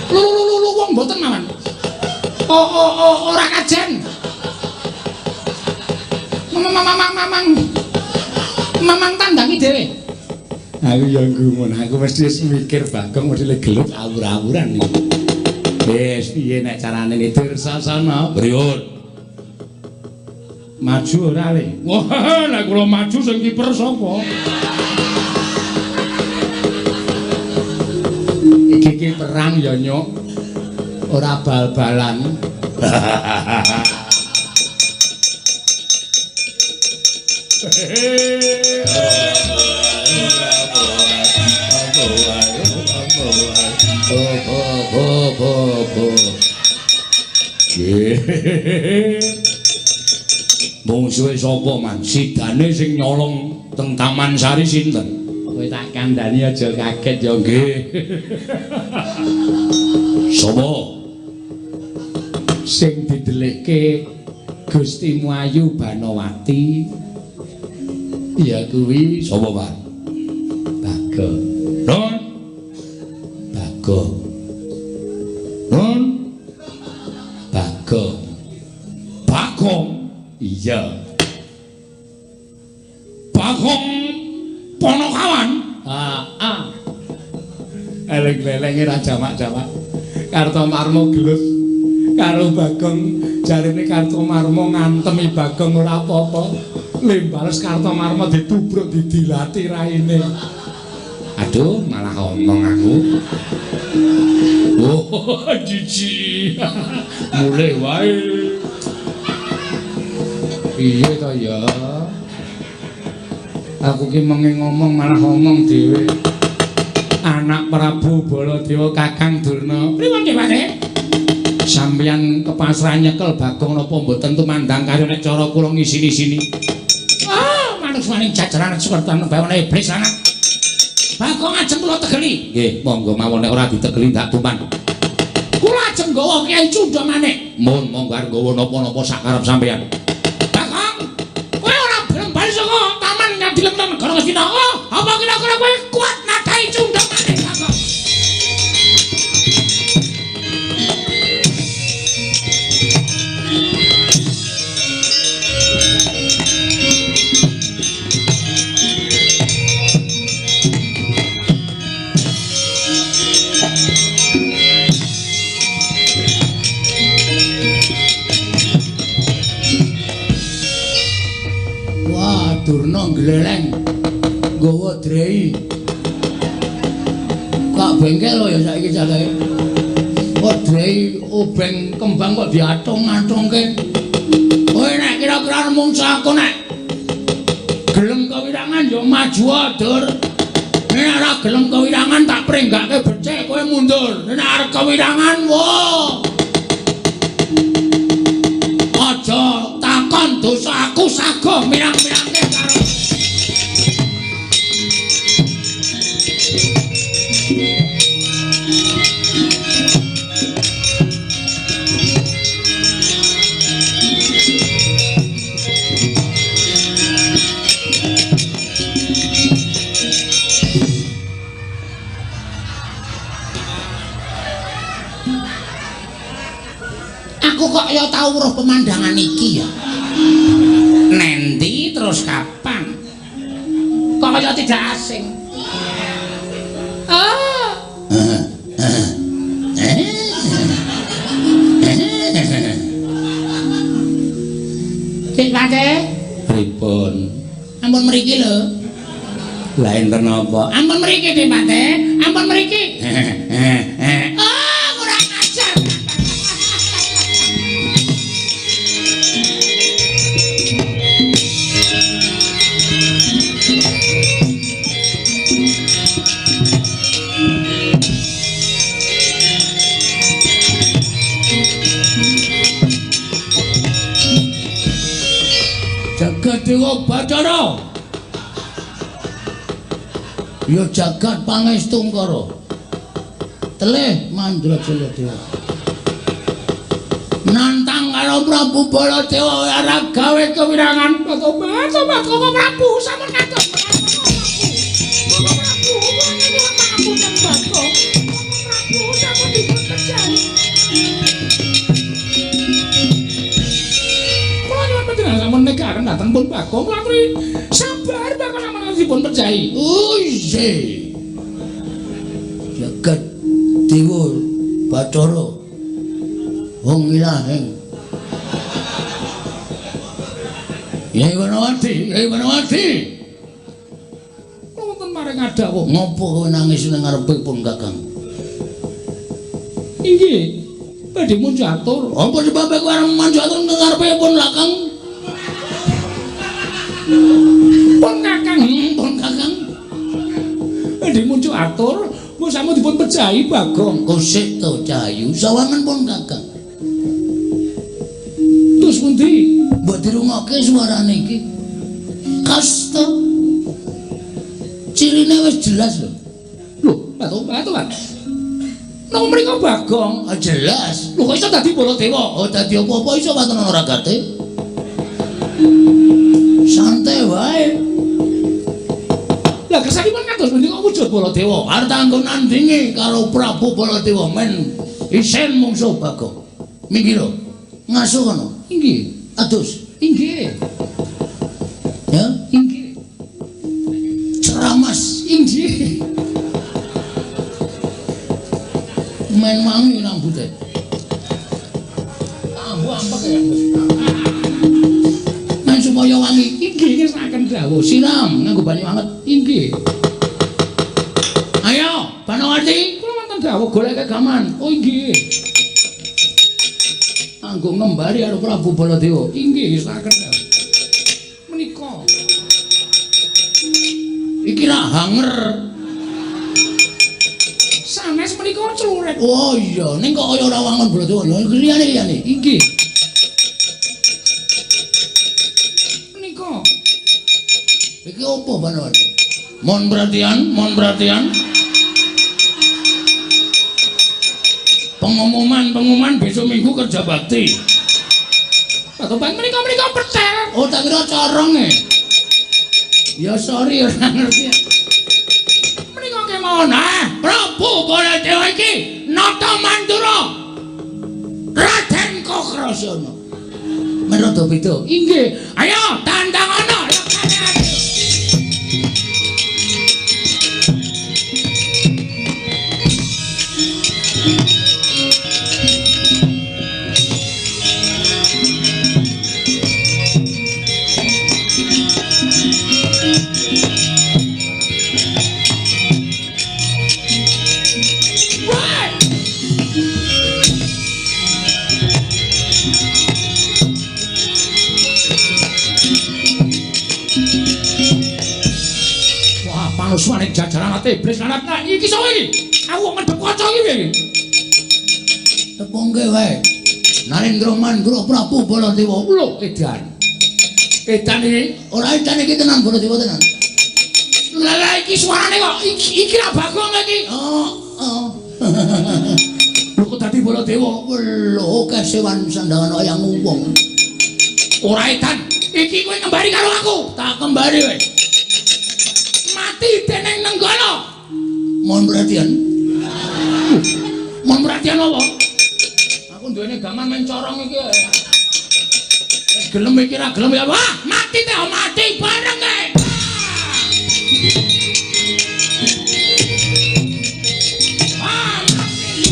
Lu lu lu lu wong mboten mawon. Oh ora kajen. Mamang mamang tandangi dhewe. Aku ya gumun, aku mesti wis mikir Bagong mesti gelut awur-awuran iki. Wis piye nek carane Dursasana? Priyun? Maju ora le? Wah, nek kula maju sing kiper sapa? Iki Iki perang ya nyuk. Ora bal-balan. Mungsuhe sapa man? Sidane sing nyolong teng Taman Sari sinten? Kowe tak kandhani aja kaget ya nggih. Sapa? Sing didelikke Gusti Muayu Banowati ya kuwi sapa, Pak? Bagong. Nun. Bagong. Nun. Bagong. Bagong. Iya. Bagong Ponokawan. Heeh. Eleng-elenge ra jamak-jamak. Kartomarma gelut karo Bagong, jarene Kartomarma ngantemi Bagong ora apa-apa. Lembales Kartomarma ditubruk didilati raine. Aduh, malah omong aku. Oh, jijik. Mulih wae. Piye to ya? Aku ki mengi ngomong malah ngomong dhewe. Anak Prabu Baladewa Kakang Durna. Pripun nggih, Pak? Sampeyan kepasrahan nyekel Bagong napa mboten tumandang karya nek cara kula ngisini-sini. Ah, manungsaning jajaran sekertan bawana iblis anak. Bagong ajeng kula tegeli. Nggih, monggo mawon nek ora ditegeli ndak tuman. Kula ajeng nggawa Kyai Cundha manik. Mun monggo arep nggawa napa-napa sakarep sampeyan. Bagong, kowe ora gelem bali saka taman Ngadilen Negara Ngastina. Apa kira-kira kowe kuat nadahi Cundha manik, Bagong? Durna gleleng nggawa drei. Kak bengkel ya saiki jake. Kok drei obeng kembang kok diatung-atungke. Kowe nek kira-kira mungsa aku nek gelem kewirangan ya maju Dur. Nek ora gelem kewirangan tak prenggake becik kowe mundur. Nek arep kewirangan wo. Aja takon dosa aku sago mirang-mirangke karo. Aku kok ya tau weruh pemandangan iki ya. Nendi terus kapan? Kok kaya tidak asing. Ah. Dik Pate, pripun? Ampun mriki lho. Lah enten napa? Ampun mriki Dik Pate, ampun mriki. Ah, kurang ajar. Jagat Dewa Bathara. Ya jagat Pangestungkara. Telih Mandrajaya Dewa. Nantang karo Prabu Baladewa ora gawe kewirangan. Tobat, tobat, Koko Prabu sampun kados. Koko Prabu, kula nyuwun pangapunten Bagong. Koko Prabu sampun dipun kejahi. Kula nyuwun panjenengan sampun nekaken dhateng pun Bagong kula aturi sabar Bagong sampun dipun pejahi. Oh isih. Jagat Dewa Bathara. Wong ilaheng. Yai Wanawati, Yai Wanawati. Kula wonten maring adawuh. Ngopo kowe nangis ning ngarepe pun Kakang? Inggih. Badhe munjuk atur. Apa sebabe kowe arep munjuk atur ngarepe pun lakang? Pun kakang, pun kakang. Badhe munjuk atur, mbok sampun dipun pejahi Bagong. Kosik to Cahayu, sawangan pun kakang. Terus pundi? Mbok dirungokke suarane iki. Khas to. Cirine wis jelas lho. Lho, batu-batu, Pak. Nang mriko Bagong. Ah, jelas. Lho kok iso dadi Baladewa? Oh, dadi apa-apa iso waton ana ragate. Santai wae. Lah kersanipun kados pundi kok wujud Baladewa? Arep tanggo nandingi karo Prabu Baladewa men isen mungsuh Bagong. Minggir. Ngaso kono. Inggih. Adus. Inggih. Ya, inggih. Ceramas. Inggih. Men wangi rambute. Ambu ampek ya. Men supaya wangi. Inggih ngersakaken dawuh. Siram nganggo banyu anget. Inggih. Ayo, Banowati, kula wonten dawuh goleke gaman. Oh inggih. Anggo ngembari karo Prabu Baladewa. Inggih ngersakaken dawuh. Menika. Iki ra hanger. Sanes menika cluret. Oh iya, ning kok kaya ora wangun Baladewa. Lha liyane-liyane. Inggih. Menika. Iki opo Banowati? Mohon perhatian, mohon perhatian. Pengumuman besok minggu kerja bakti. Patoban menika menika petel. Oh, tak kira corong e. Ya sorry ora ngerti. Menika kemawon. Ah, Prabu Baladewa iki nata mandura. Raden Kokrasana. Men rada beda. Inggih. Ayo tantangana lekane. Panuswane jajaran ate iblis lanat nah iki sapa iki? Aku kok ngedep kaca iki piye iki? Tepungke wae. Narendra Mandura Prabu Baladewa. Lho, edan. Edan iki ora edan iki tenan Baladewa tenan. Lah lah iki suarane kok iki ra Bagong iki. Oh, oh. Lho kok dadi Baladewa? Lho, kesewan sandangan wayang wong. Ora edan. Iki kowe kembali karo aku. Tak kembali kowe. Mati dening Nenggala. Mohon perhatian. Mohon perhatian apa? Aku duwene gaman main corong iki. Wis gelem iki ra gelem ya. Wah, mati teh mati bareng e. Wah, mati.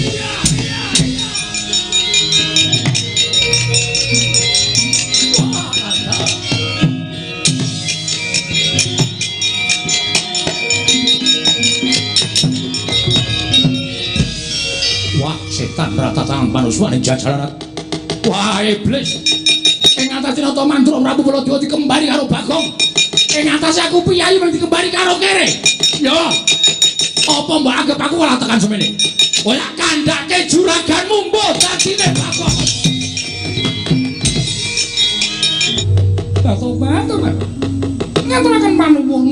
Iya, iya, iya. Wah, wah, setan ratatangan panuswane jajaran. Wah, iblis. Ing atase Nata Mandura Prabu Baladewa dikembari karo Bagong. Ing atase aku piyayi mung dikembari karo kere. Ya. Apa mbok anggap aku ora tekan semene? Ora kandhake juraganmu mbuh dadine Bagong. Batu-batu, Pak. Ngaturaken panuwun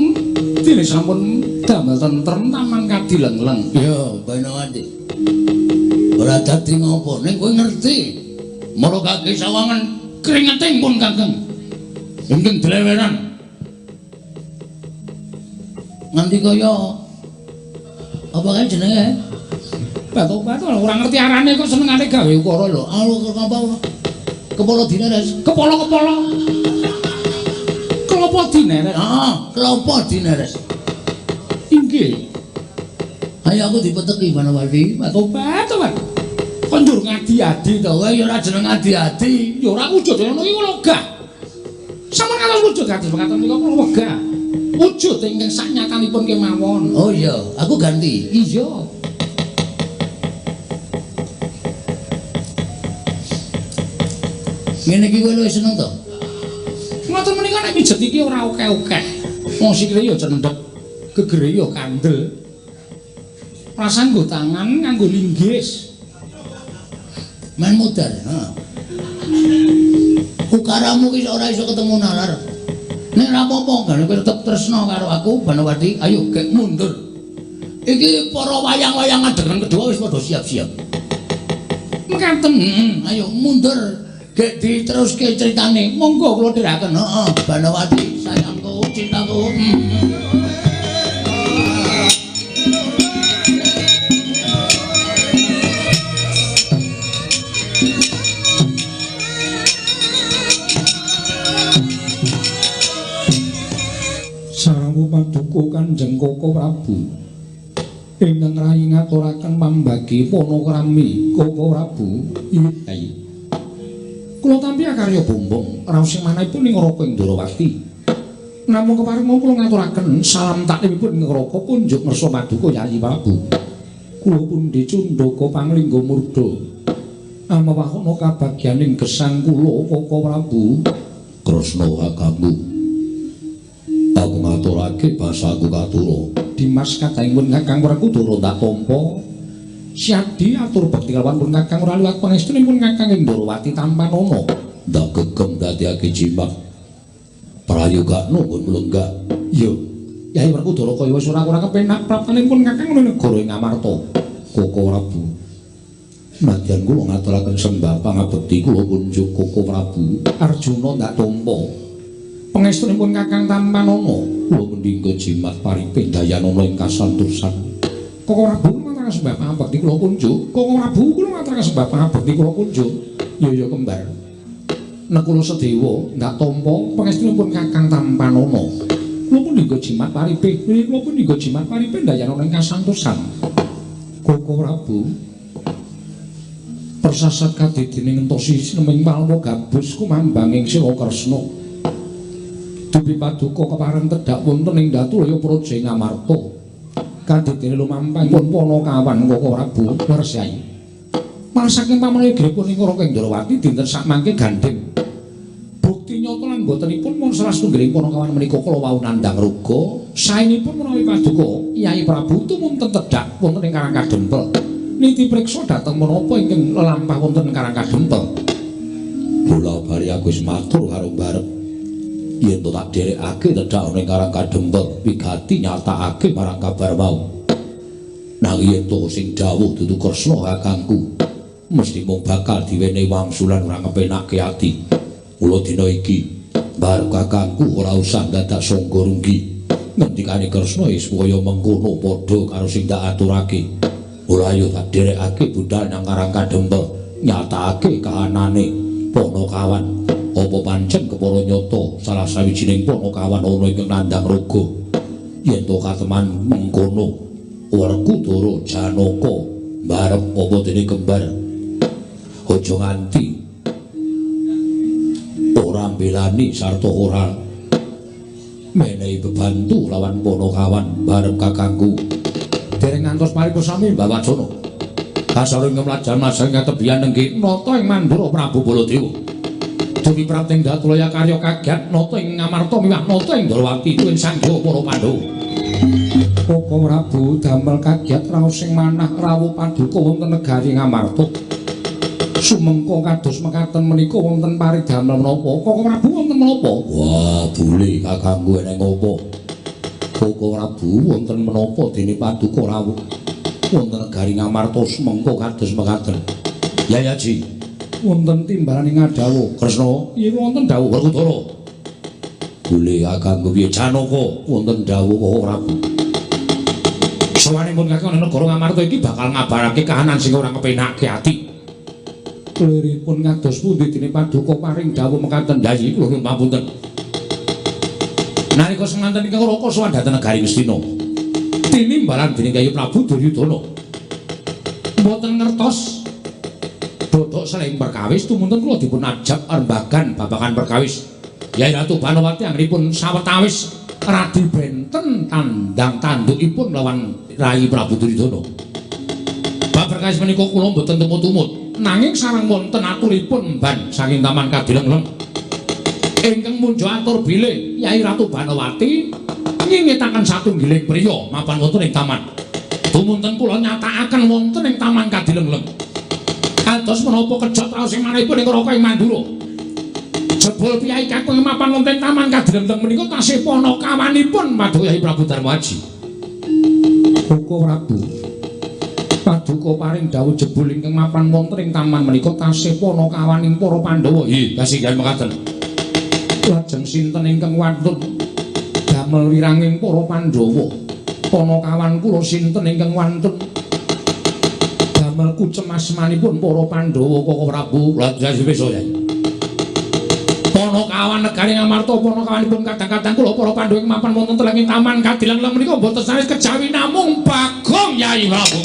dene sampun damel tentrem taman kadilengleng. Ya, Banowati. Ora dadi ngopo ning kowe ngerti. Mara kaki sawangan kringeting pun kakang. Ingkang dleweran. Nganti kaya apa kae jenenge? Batu-batu ora ngerti arane kok senengane gawe ukara lho. Alo apa? Kepala dineres. Kepala-kepala. Klopo dineres. Heeh, klopo dineres. Inggih. Ayo aku dipeteki Banowati. Batu-batu, Pak. Kok njur ngadi-adi to? Kowe ya ora jeneng adi-adi. Ya ora wujud ngono iki kula wegah. Sampun kados wujud kados mekaten menika kula wegah. Wujud ingkang saknyatanipun kemawon. Oh iya, aku ganti. Iya. Ngene iki kowe luwih seneng to? Ngoten menika nek pijet iki ora akeh-akeh. Wong sikile ya cendhek, gegere ya kandel. Rasane nggo tangan nganggo linggis. Men mudar, ha. Ukaramu ki ora iso ketemu nalar. Nek ora apa-apa, gane kowe tetep tresna karo aku, Banowati. Ayo gek mundur. Iki para wayang-wayang adegan kedua wis padha siap-siap. Mekaten, ayo mundur. Gek diteruske critane. Monggo kula dherekaken. Heeh, Banowati, sayangku, cintaku. Sareng paduka Kanjeng Koko Prabu ingkang rayi ngaturaken pambagi panakrami Koko Prabu. Iya. Kula tampi akarya bombong raos sing manahipun ing Raka Indrawati. Namung kepareng kula ngaturaken salam taklimipun ing Raka kunjuk ngersa paduka Yayi Prabu. Kula pundi cundaka panglingga murda. Amawahana kabagyaning gesang kula Koko Prabu. Kresna kakangku. Aku ngaturake basaku katura. Dimas kadangipun Kakang Werkudara tak tampa. Siadi atur bekti kelawan pun Kakang ora liwat pangestunipun Kakang Indrawati tampanana. Ndak gegem dadiake jimat. Prayogakno nggon mlenggah. Iya. Yayi Werkudara kaya wis ora kepenak praptanipun Kakang ana negara ing Amarta. Koko Prabu. Nadyan kula ngaturaken sembah pangabekti kula kunjuk Koko Prabu. Arjuna ndak tampa. Pangestunipun Kakang tampanana. Kula mendingga jimat paripe dayanana ing kasantosan. Koko Prabu kula ngaturaken sembah pangabekti kula kunjuk. Koko Prabu kula ngaturaken sembah pangabekti kula kunjuk. Ya ya kembar. Nekula Sedewa ndak tampa pangestunipun Kakang tampanana. Kula pun jimat paripe, kula pun jimat paripe dayanana ing kasantosan. Koko Prabu persasat kadidine ngentosi sineming palma gabus kumambang ing Sila Kresna. Dupi paduka kepareng tedhak wonten ing Datulaya Praja ing Amarta. Kadidene lumampahipun Panakawan Koko Prabu leres Yai. Malah saking pamanipun ing Raka Indrawati dinten sakmangke gandheng. Bukti nyata lan botenipun mun salah setunggiling Panakawan menika kala wau nandhang raga, saenipun menawi paduka Yai Prabu tumunten tedhak wonten ing Karang Kadempel. Niti priksa dhateng menapa ingkang lelampah wonten Karang Kadempel. Kula bari aku wis matur karo barep. Yen to tak dherekake tedhak ning Karang Kadempel wigati nyatakake marang kabar mau. Nanging yen to sing dawuh dudu Kresna kakangku, mesti mung bakal diwenehi wangsulan ora ngepenake ati. Mula dina iki bar kakangku ora usah dadak sangga runggi. Ngendikane Kresna wis kaya mengkono padha karo sing tak aturake. Ora ayo tak dherekake budhal nang Karang Kadempel nyatakake kahanane Panakawan. Apa pancen kepara nyata salah sawijining Panakawan ana ingkang nandhang raga? Yen to kateman mengkono, Werkudara Janaka mbarep apa dene kembar. Aja nganti ora mbelani sarta ora menehi bebantu lawan Panakawan mbarep kakangku. Dereng ngantos paripun sami Mbah Wacana. Kasareng mlajar-mlajar katebian nenggih nata ing Mandura Prabu Baladewa. Dumi prapting Datulaya karya kagiat nata ing Ngamarta miwah nata ing Ndrawati tuwin sangga para Pandhawa. Koko Prabu damel kagiat raos sing manah rawuh paduka wonten negari Ngamarta. Sumengko kados mekaten menika wonten paridamel menapa? Koko Prabu wonten menapa? Wah, bule kakangku eneng apa? Koko Prabu wonten menapa dene paduka rawuh wonten negari Ngamarta sumengko kados mekaten. Yayaji wonten timbalan ing ngadhawuh Kresna. Iya wonten dawuh Werkudara. Bule kakangku piye Janaka wonten dawuh Koko Prabu. Sawanipun kakang negara Ngamarta iki bakal ngabarake kahanan sing ora kepenake ati. Liripun kados pundi dene paduka paring dawuh mekaten Yayi kula nyuwun pamunten. Nalika semanten ingkang Raka sowan dhateng negari Ngastina. Tinimbalan dening Kyai Prabu Duryudana. Mboten ngertos dodok seling perkawis tumunten kula dipun ajab rembagan babagan perkawis. Yai Ratu Banowati anggenipun sawetawis radi benten tandang tandukipun lawan Rai Prabu Duryudana. Bab perkawis menika kula mboten tumut-tumut. Nanging sareng wonten aturipun emban saking Taman Kadilengleng. Ingkang munjo atur bilih Yai Ratu Banowati nyingitaken satunggiling priya mapan wonten ing taman. Dumunten kula nyatakaken wonten ing Taman Kadilengleng. Kados menapa kejot raos ing manahipun ing Raka ing Mandura. Jebul piyai kakung mapan wonten Taman Kadilengleng menika tasih panakawanipun Paduka Yai Prabu Darmaji. Koko Prabu, Paduka paring dawuh jebul ingkang mapan wonten ing taman menika tasih panakawaning para Pandhawa. Nggih, kasinggihan mekaten. Lajeng sinten ingkang wantun damel wiranging para Pandhawa? Panakawan kula sinten ingkang wantun damel kucemasmanipun para Pandhawa Koko Prabu? Lajeng wis ya. Panakawan negari Ngamarta panakawanipun kadang-kadang kula para Pandhawa ing mapan wonten telenging Taman Kadilengleng menika mboten sanes kejawi namung Bagong Yai Prabu.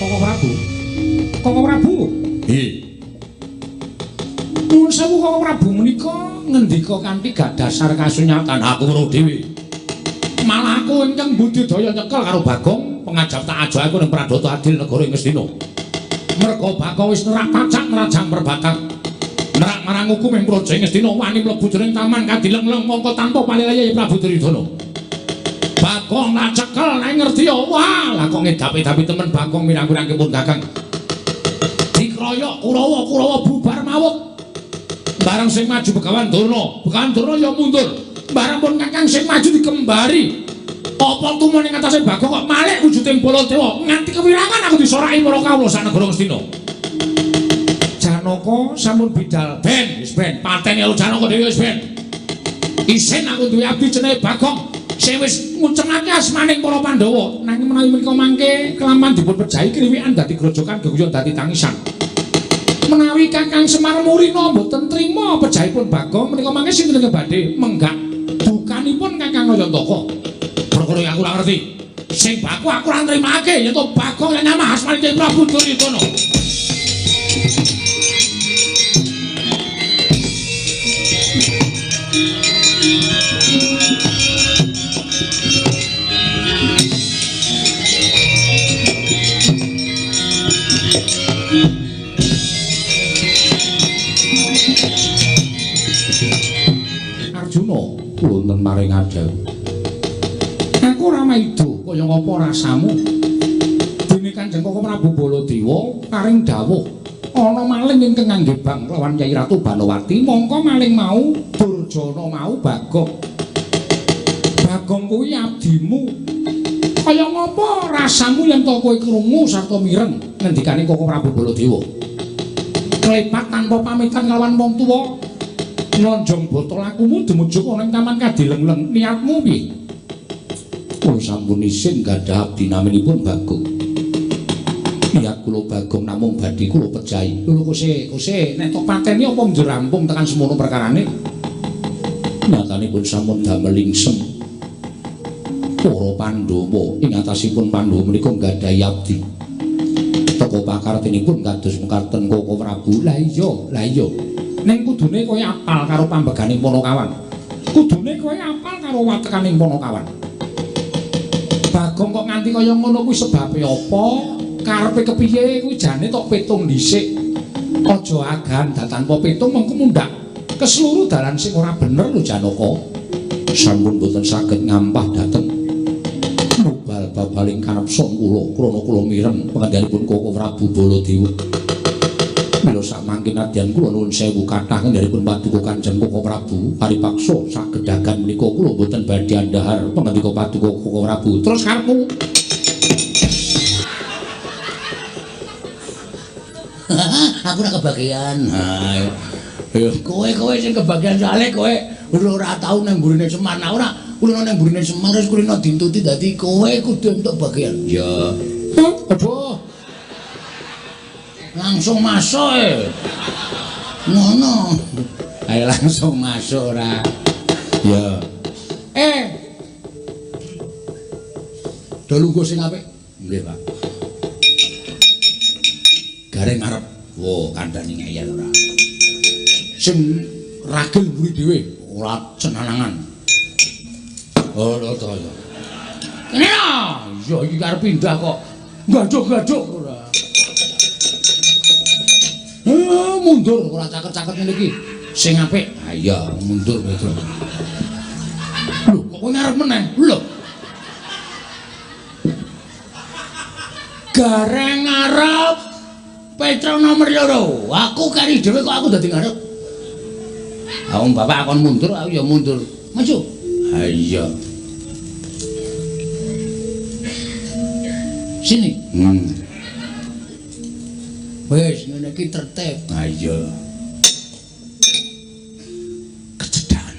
Koko Prabu. Koko Prabu. Nggih. Nuwun sewu Koko Prabu menika ngendika kanthi gadasar kasunyatan. Aku weruh dhewe. Malah aku ingkang budidaya nyekel karo Bagong pengajap tak ajo aku ning Pradata Adil negara ing Ngastina. Merga Bagong wis nerak pacak nerajang perbatang. Nerak marang hukum ing praja ing Ngastina wani mlebu jroning Taman Kadilengleng mongko tanpa palilaya Prabu Duryudana. Bagong lah cekel nek ngerti ya wah lah kok ngedapi-dapi temen Bagong mirang-mirangke pun Kakang. Dikroyok Kurawa, Kurawa bubar mawut. Barang sing maju Begawan Durna, Begawan Durna ya mundur. Barang pun Kakang sing maju dikembari. Apa tumon ing atase Bagong kok malik wujuding Baladewa nganti kewirangan aku disoraki para kawula sak negara Ngastina. Janaka sampun bidal ben wis ben pateni karo Janaka dhewe wis ben. Isin aku duwe abdi jenenge Bagong sing wis ngucengake asmaning para Pandhawa. Nanging menawi menika mangke kelaman dipun pejahi kriwikan dadi grojokan geguyon dadi tangisan. Menawi Kakang Semar Murina mboten trima pejahipun Bagong menika mangke sinten ingkang badhe menggak dukanipun Kakang Nayantaka. Perkara aku ora ngerti. Sing baku aku ora nrimake yen to Bagong yen nyamah asmane Prabu Duryudana. Arjuna wonten maring adhawuh. Aku ora maido kaya ngapa rasamu. Dene Kanjeng Koko Prabu Baladewa paring dawuh ana maling ingkang ngangge bang lawan Kyai Ratu Banowati, mongko maling mau Durjana mau Bagong. Bagong kuwi abdimu. Kaya ngapa rasamu yen to kowe krungu sarta mireng ngendikane Koko Prabu Baladewa? Klepat tanpa pamitan kelawan wong tuwa, nonjong botol lakumu dumuju ana ing Taman Kadilengleng. Niatmu piye? Kula sampun isin gadah abdi naminipun Bagong. Niat kula Bagong namung badhe kula pejahi. Lho kose, kose, nek tok pateni apa njur rampung tekan semono perkarane? Nyatanipun sampun damel lingsem. Para Pandhawa ing atasipun Pandhawa menika nggadahi abdi. Teko pakartinipun kados mekaten Koko Prabu. Lah iya, lah iya. Ning kudune kowe apal karo pambeganing Panakawan. Kudune kowe apal karo watekaning Panakawan. Bagong kok nganti kaya ngono kuwi sebabe apa? Karepe kepiye kuwi jane tok petung dhisik. Aja agan tanpa petung mengko mundhak ke seluruh dalan sing ora bener lho Janaka. Sampun boten saged ngampah dhateng mubal babaling kanepson kula krana kula mireng pangendhanipun Koko Prabu Baladewa. Mila samangke nadyan kula nuwun sewu kathah ngendhanipun paduka Kanjeng Koko Prabu paripaksa sagedagan menika kula boten badhe andhahar pangandika paduka Koko Prabu. Terus karepmu? Aku ora kebagian. Ha ayo. Kowe-kowe sing kebagian soalé kowe ora tau nang mburine Semar. Nah ora kulino nang mburine Semar wis kulino dintuti dadi kowe kudu entuk bagian. Ya. Aduh. Langsung masuk e. Ngono. Ayo langsung masuk ora. Ya. Do lungguh sing apik. Nggih, Pak. Gareng ngarep. Wo, kandhani ngeyel ora. Sing ragil mburi dhewe, ora cenanangan. Oh, lho to ya. Kene lho. Iya iki arep pindah kok. Gaduk-gaduk ora. Mundur ora caket-caket ngene iki. Sing apik. Ha iya, mundur kowe. Lho, kok kowe ngarep meneh? Lho. Gareng ngarep Petro nomor 2. Aku kari dhewe kok aku dadi ngarep. Ha wong bapak akon mundur, aku ya mundur. Maju. Ha iya. Sini. Wis ngene iki tertib. Ha iya. Kecedhakan.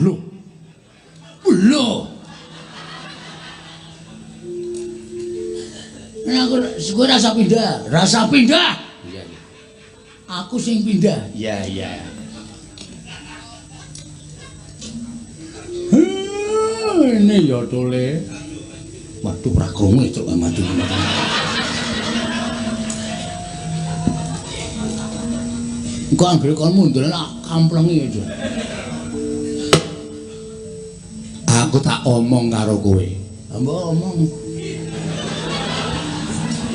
Lho. Lho. Nah, aku rasa pindah, rasa pindah. Iya, iya. Aku sing pindah. Iya, iya. Ini ya tole. Waduh, ora krungu truk maju. Engko anggere kon mundur tak kamplengi aja. Aku tak omong karo kowe. Mbok omong.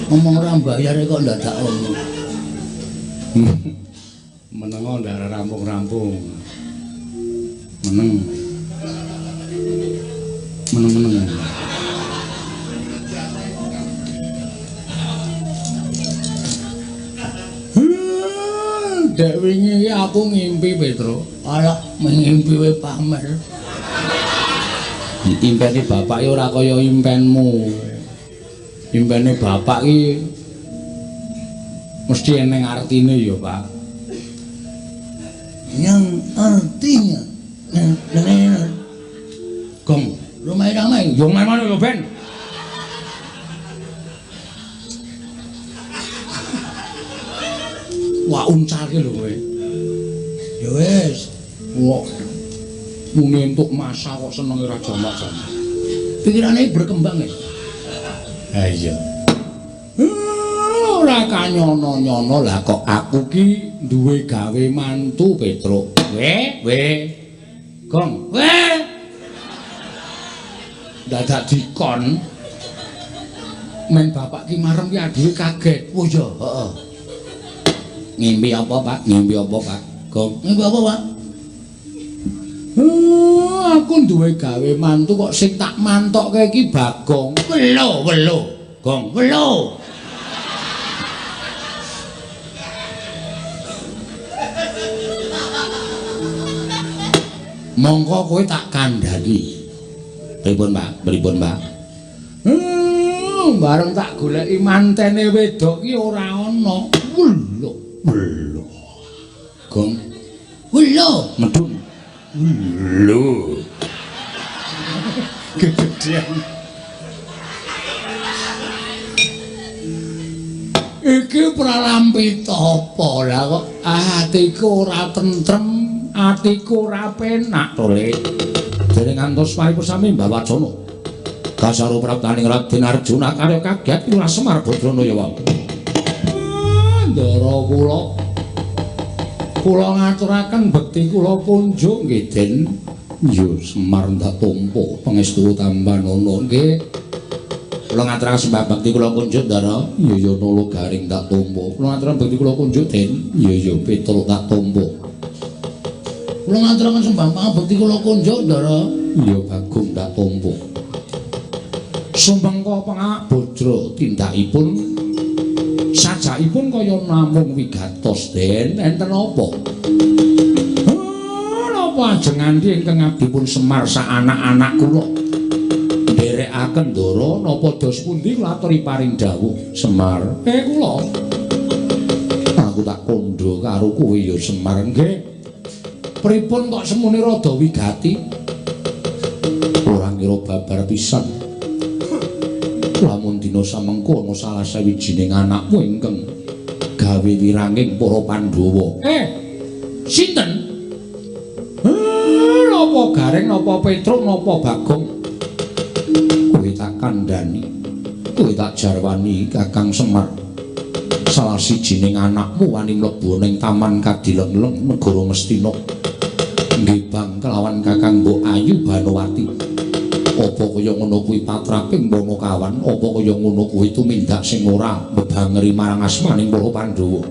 Omong ora mbayar kok ndadak omong. Menengo ndak rampung-rampung. Meneng. Meneng-meneng. Dek wingi aku ngimpi Petro. Alah, ngimpi wae pamer. Impene bapak ki ora kaya impenmu. Impene bapak ki mesti eneng artine ya, Pak. Yang artinya gong ramai-ramai. Yo main-main yo ben. Wah uncalke lho kowe. Ya wis. Wah. Muni entuk masa kok senenge ra jamak-jamak. Pikirane berkembang ya. Ha iya. Ora kanyono-nyono lah kok aku ki duwe gawe mantu Petruk. We, we. Gong, we. Dadak dikon. Men bapak ki marem ki adewe kaget. Oh iya, heeh. Ngimpi apa, Pak? Ngimpi apa, Pak? Gong, ngimpi apa, Pak? Aku duwe gawe mantu kok sing tak mantokke iki Bagong. Welo, welo. Gong, welo. Mongko kowe tak kandhani. Pripun, Pak? Pripun, Pak? Bareng tak goleki mantene wedok ki ora ana. Welo, welo. Gong, welo. Medun. Lho. Kegedean. Iki pralampita apa lah kok atiku ora tentrem, atiku ora penak to, Le. Dereng ngantos paripun Mbah Wacana. Kasaro praptaning Raden Arjuna karya kaget Lurah Semar Badrana ya wae. Ndara kula kula ngaturaken bekti kula kunjuk nggih Den. Ya Semar ndak tampa pangestu tambanana nggih. Kula ngaturaken sembah bekti kula kunjuk Ndara. Ya ya Nala Garing tak tampa. Kula ngaturaken bekti kula kunjuk Den. Ya ya Petruk tak tampa. Kula ngaturaken sembah bekti kula kunjuk Ndara. Ya Bagong tak tampa. Sumengko pangak bodra tindakipun sajakipun kaya namung wigatos Den enten apa? Napa ajeng nganti ingkang abdipun Semar sak anak-anak kula nderekaken ndara napa dos pundi kula aturi paring dawuh Semar. Kula aku tak kandha karo kowe ya Semar nggih. Pripun kok semune rada wigati? Ora ngira babar pisan. Lamun dina samengko ana salah sawijining anakmu ingkang gawe wiranging para Pandhawa. Sinten? Napa Gareng, napa Petruk, napa Bagong? Kowe tak jarwani Kakang Semar. Salah sijining anakmu wani mlebu ning Taman Kadilengleng negara Ngastina. Nggih bang kelawan Kakang Mbok Ayu Banowati. Apa kaya ngono kuwi patraping Panakawan? Apa kaya ngono kuwi tumindak sing ora mbebangeri marang asmaning para Pandhawa?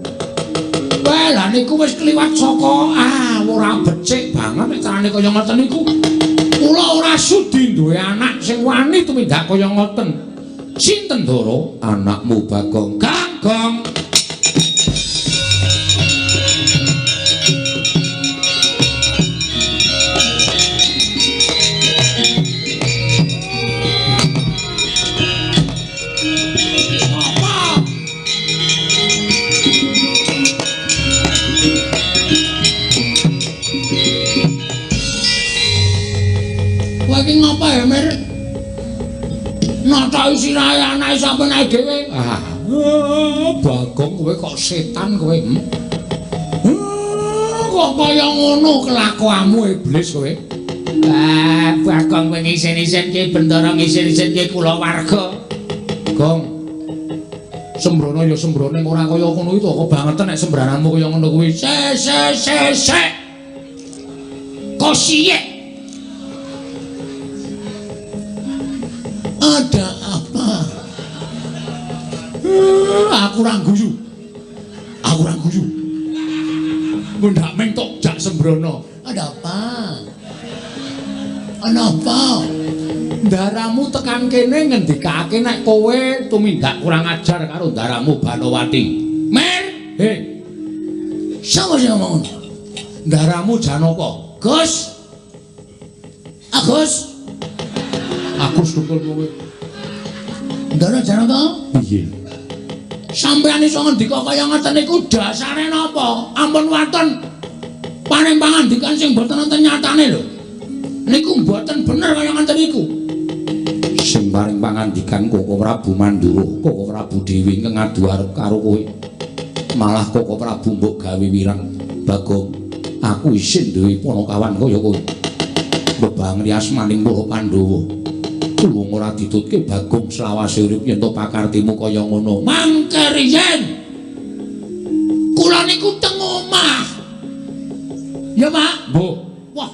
Wah, lha niku wis kliwat saka ora becik banget nek carane kaya ngoten niku. Kula ora sudi duwe anak sing wani tumindak kaya ngoten. Sinten, Ndara? Anakmu Bagong. Ganggang. Iki ngapa ya, Mir? Nataki sirahe anake sampeyan ae dhewe. Ah, Bagong kowe kok setan kowe. Kok kaya ngono kelakuanmu iblis kowe? Ah, Bagong kowe ngisin-isin ki Bendara ngisin-isin ki kulawarga. Gong. Sembrono ya sembrono ora kaya ngono iki to, kebangetan nek sembrananmu kaya ngono kuwi. Se se se se. Kosiyek. Ada apa? Aku ora guyu. Aku ora guyu. Ngundak meng tok jak sembrono. Ada apa? Ana apa? Ndaramu tekan kene ngendikake nek kowe tumindak kurang ajar karo ndaramu Banowati. Mer, he. Sapa sing ngomong ngono? Ndaramu Janaka. Gus. Agus. Agus dukul kowe. Ndara Janaka? Piye? Sampeyan iso ngendika kaya ngoten niku dasare napa? Ampun waton paring pangandikan sing mboten wonten nyatane lho. Niku mboten bener kaya ngoten niku. Sing paring pangandikan Koko Prabu Mandura, Koko Prabu Dewi ingkang adu arep karo kowe. Malah Koko Prabu mbok gawe wirang. Bagong, aku isin duwe panakawan kaya kowe. Mbebangri asmaning para Pandhawa. Wong ora ditutke Bagong selawase urip yen to pakartimu kaya ngono. Mangke riyen kula niku teng omah. Ya, Pak? Mbok. Wah.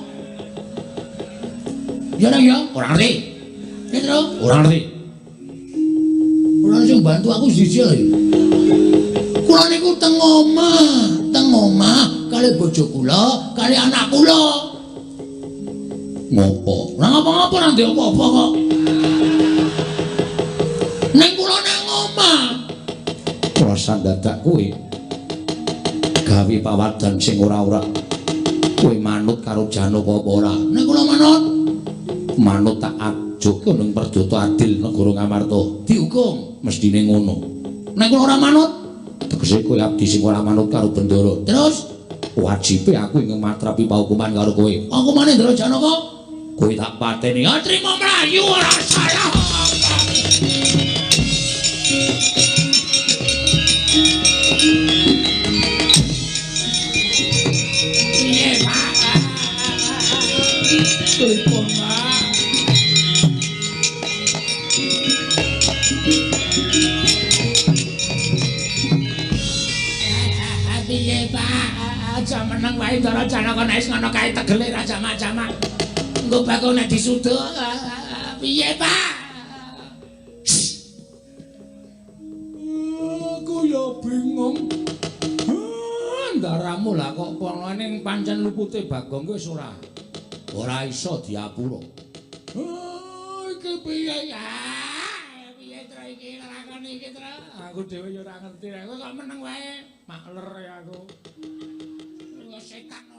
Ya nang ya, ora ngerti. Petro, ora ngerti. Ora sing bantu aku siji lho. Kula niku teng omah kali bojo kula, kali anak kula. Ngopo? Ora ngapa-ngapa, ora ndek apa-apa kok. Ning kula nang omah. Rasa dadak kowe gawe pawadan sing ora-ora. Kowe manut karo Janaka apa ora? Nek kula manut, manut tak ajoke ning Perdata Adil negara Ngamarta. Dihukum mestine ngono. Nek kula ora manut, tegese kowe abdi sing ora manut karo Bendara. Terus wajibe aku ing matrapi paukuman karo kowe. Aku maneh Ndara Janaka. Kowe tak pateni. Ya trimo mlayu ora salah. Piye, Pak? Pripun, Pak? Piye, Pak? Aja meneng wae Ndara Janaka nek wis ngono kae tegele ra jamak-jamak. Engko Bagong nek disuda piye, Pak? Aku ya bingung. Ndaramu lah kok kono ning pancen lupute Bagong kuwi wis ora. Ora iso diapura. Iki piye ya? Piye tro iki lakon iki tro? Aku dhewe ya ora ngerti. Kowe kok meneng wae, makler ya aku. Setan.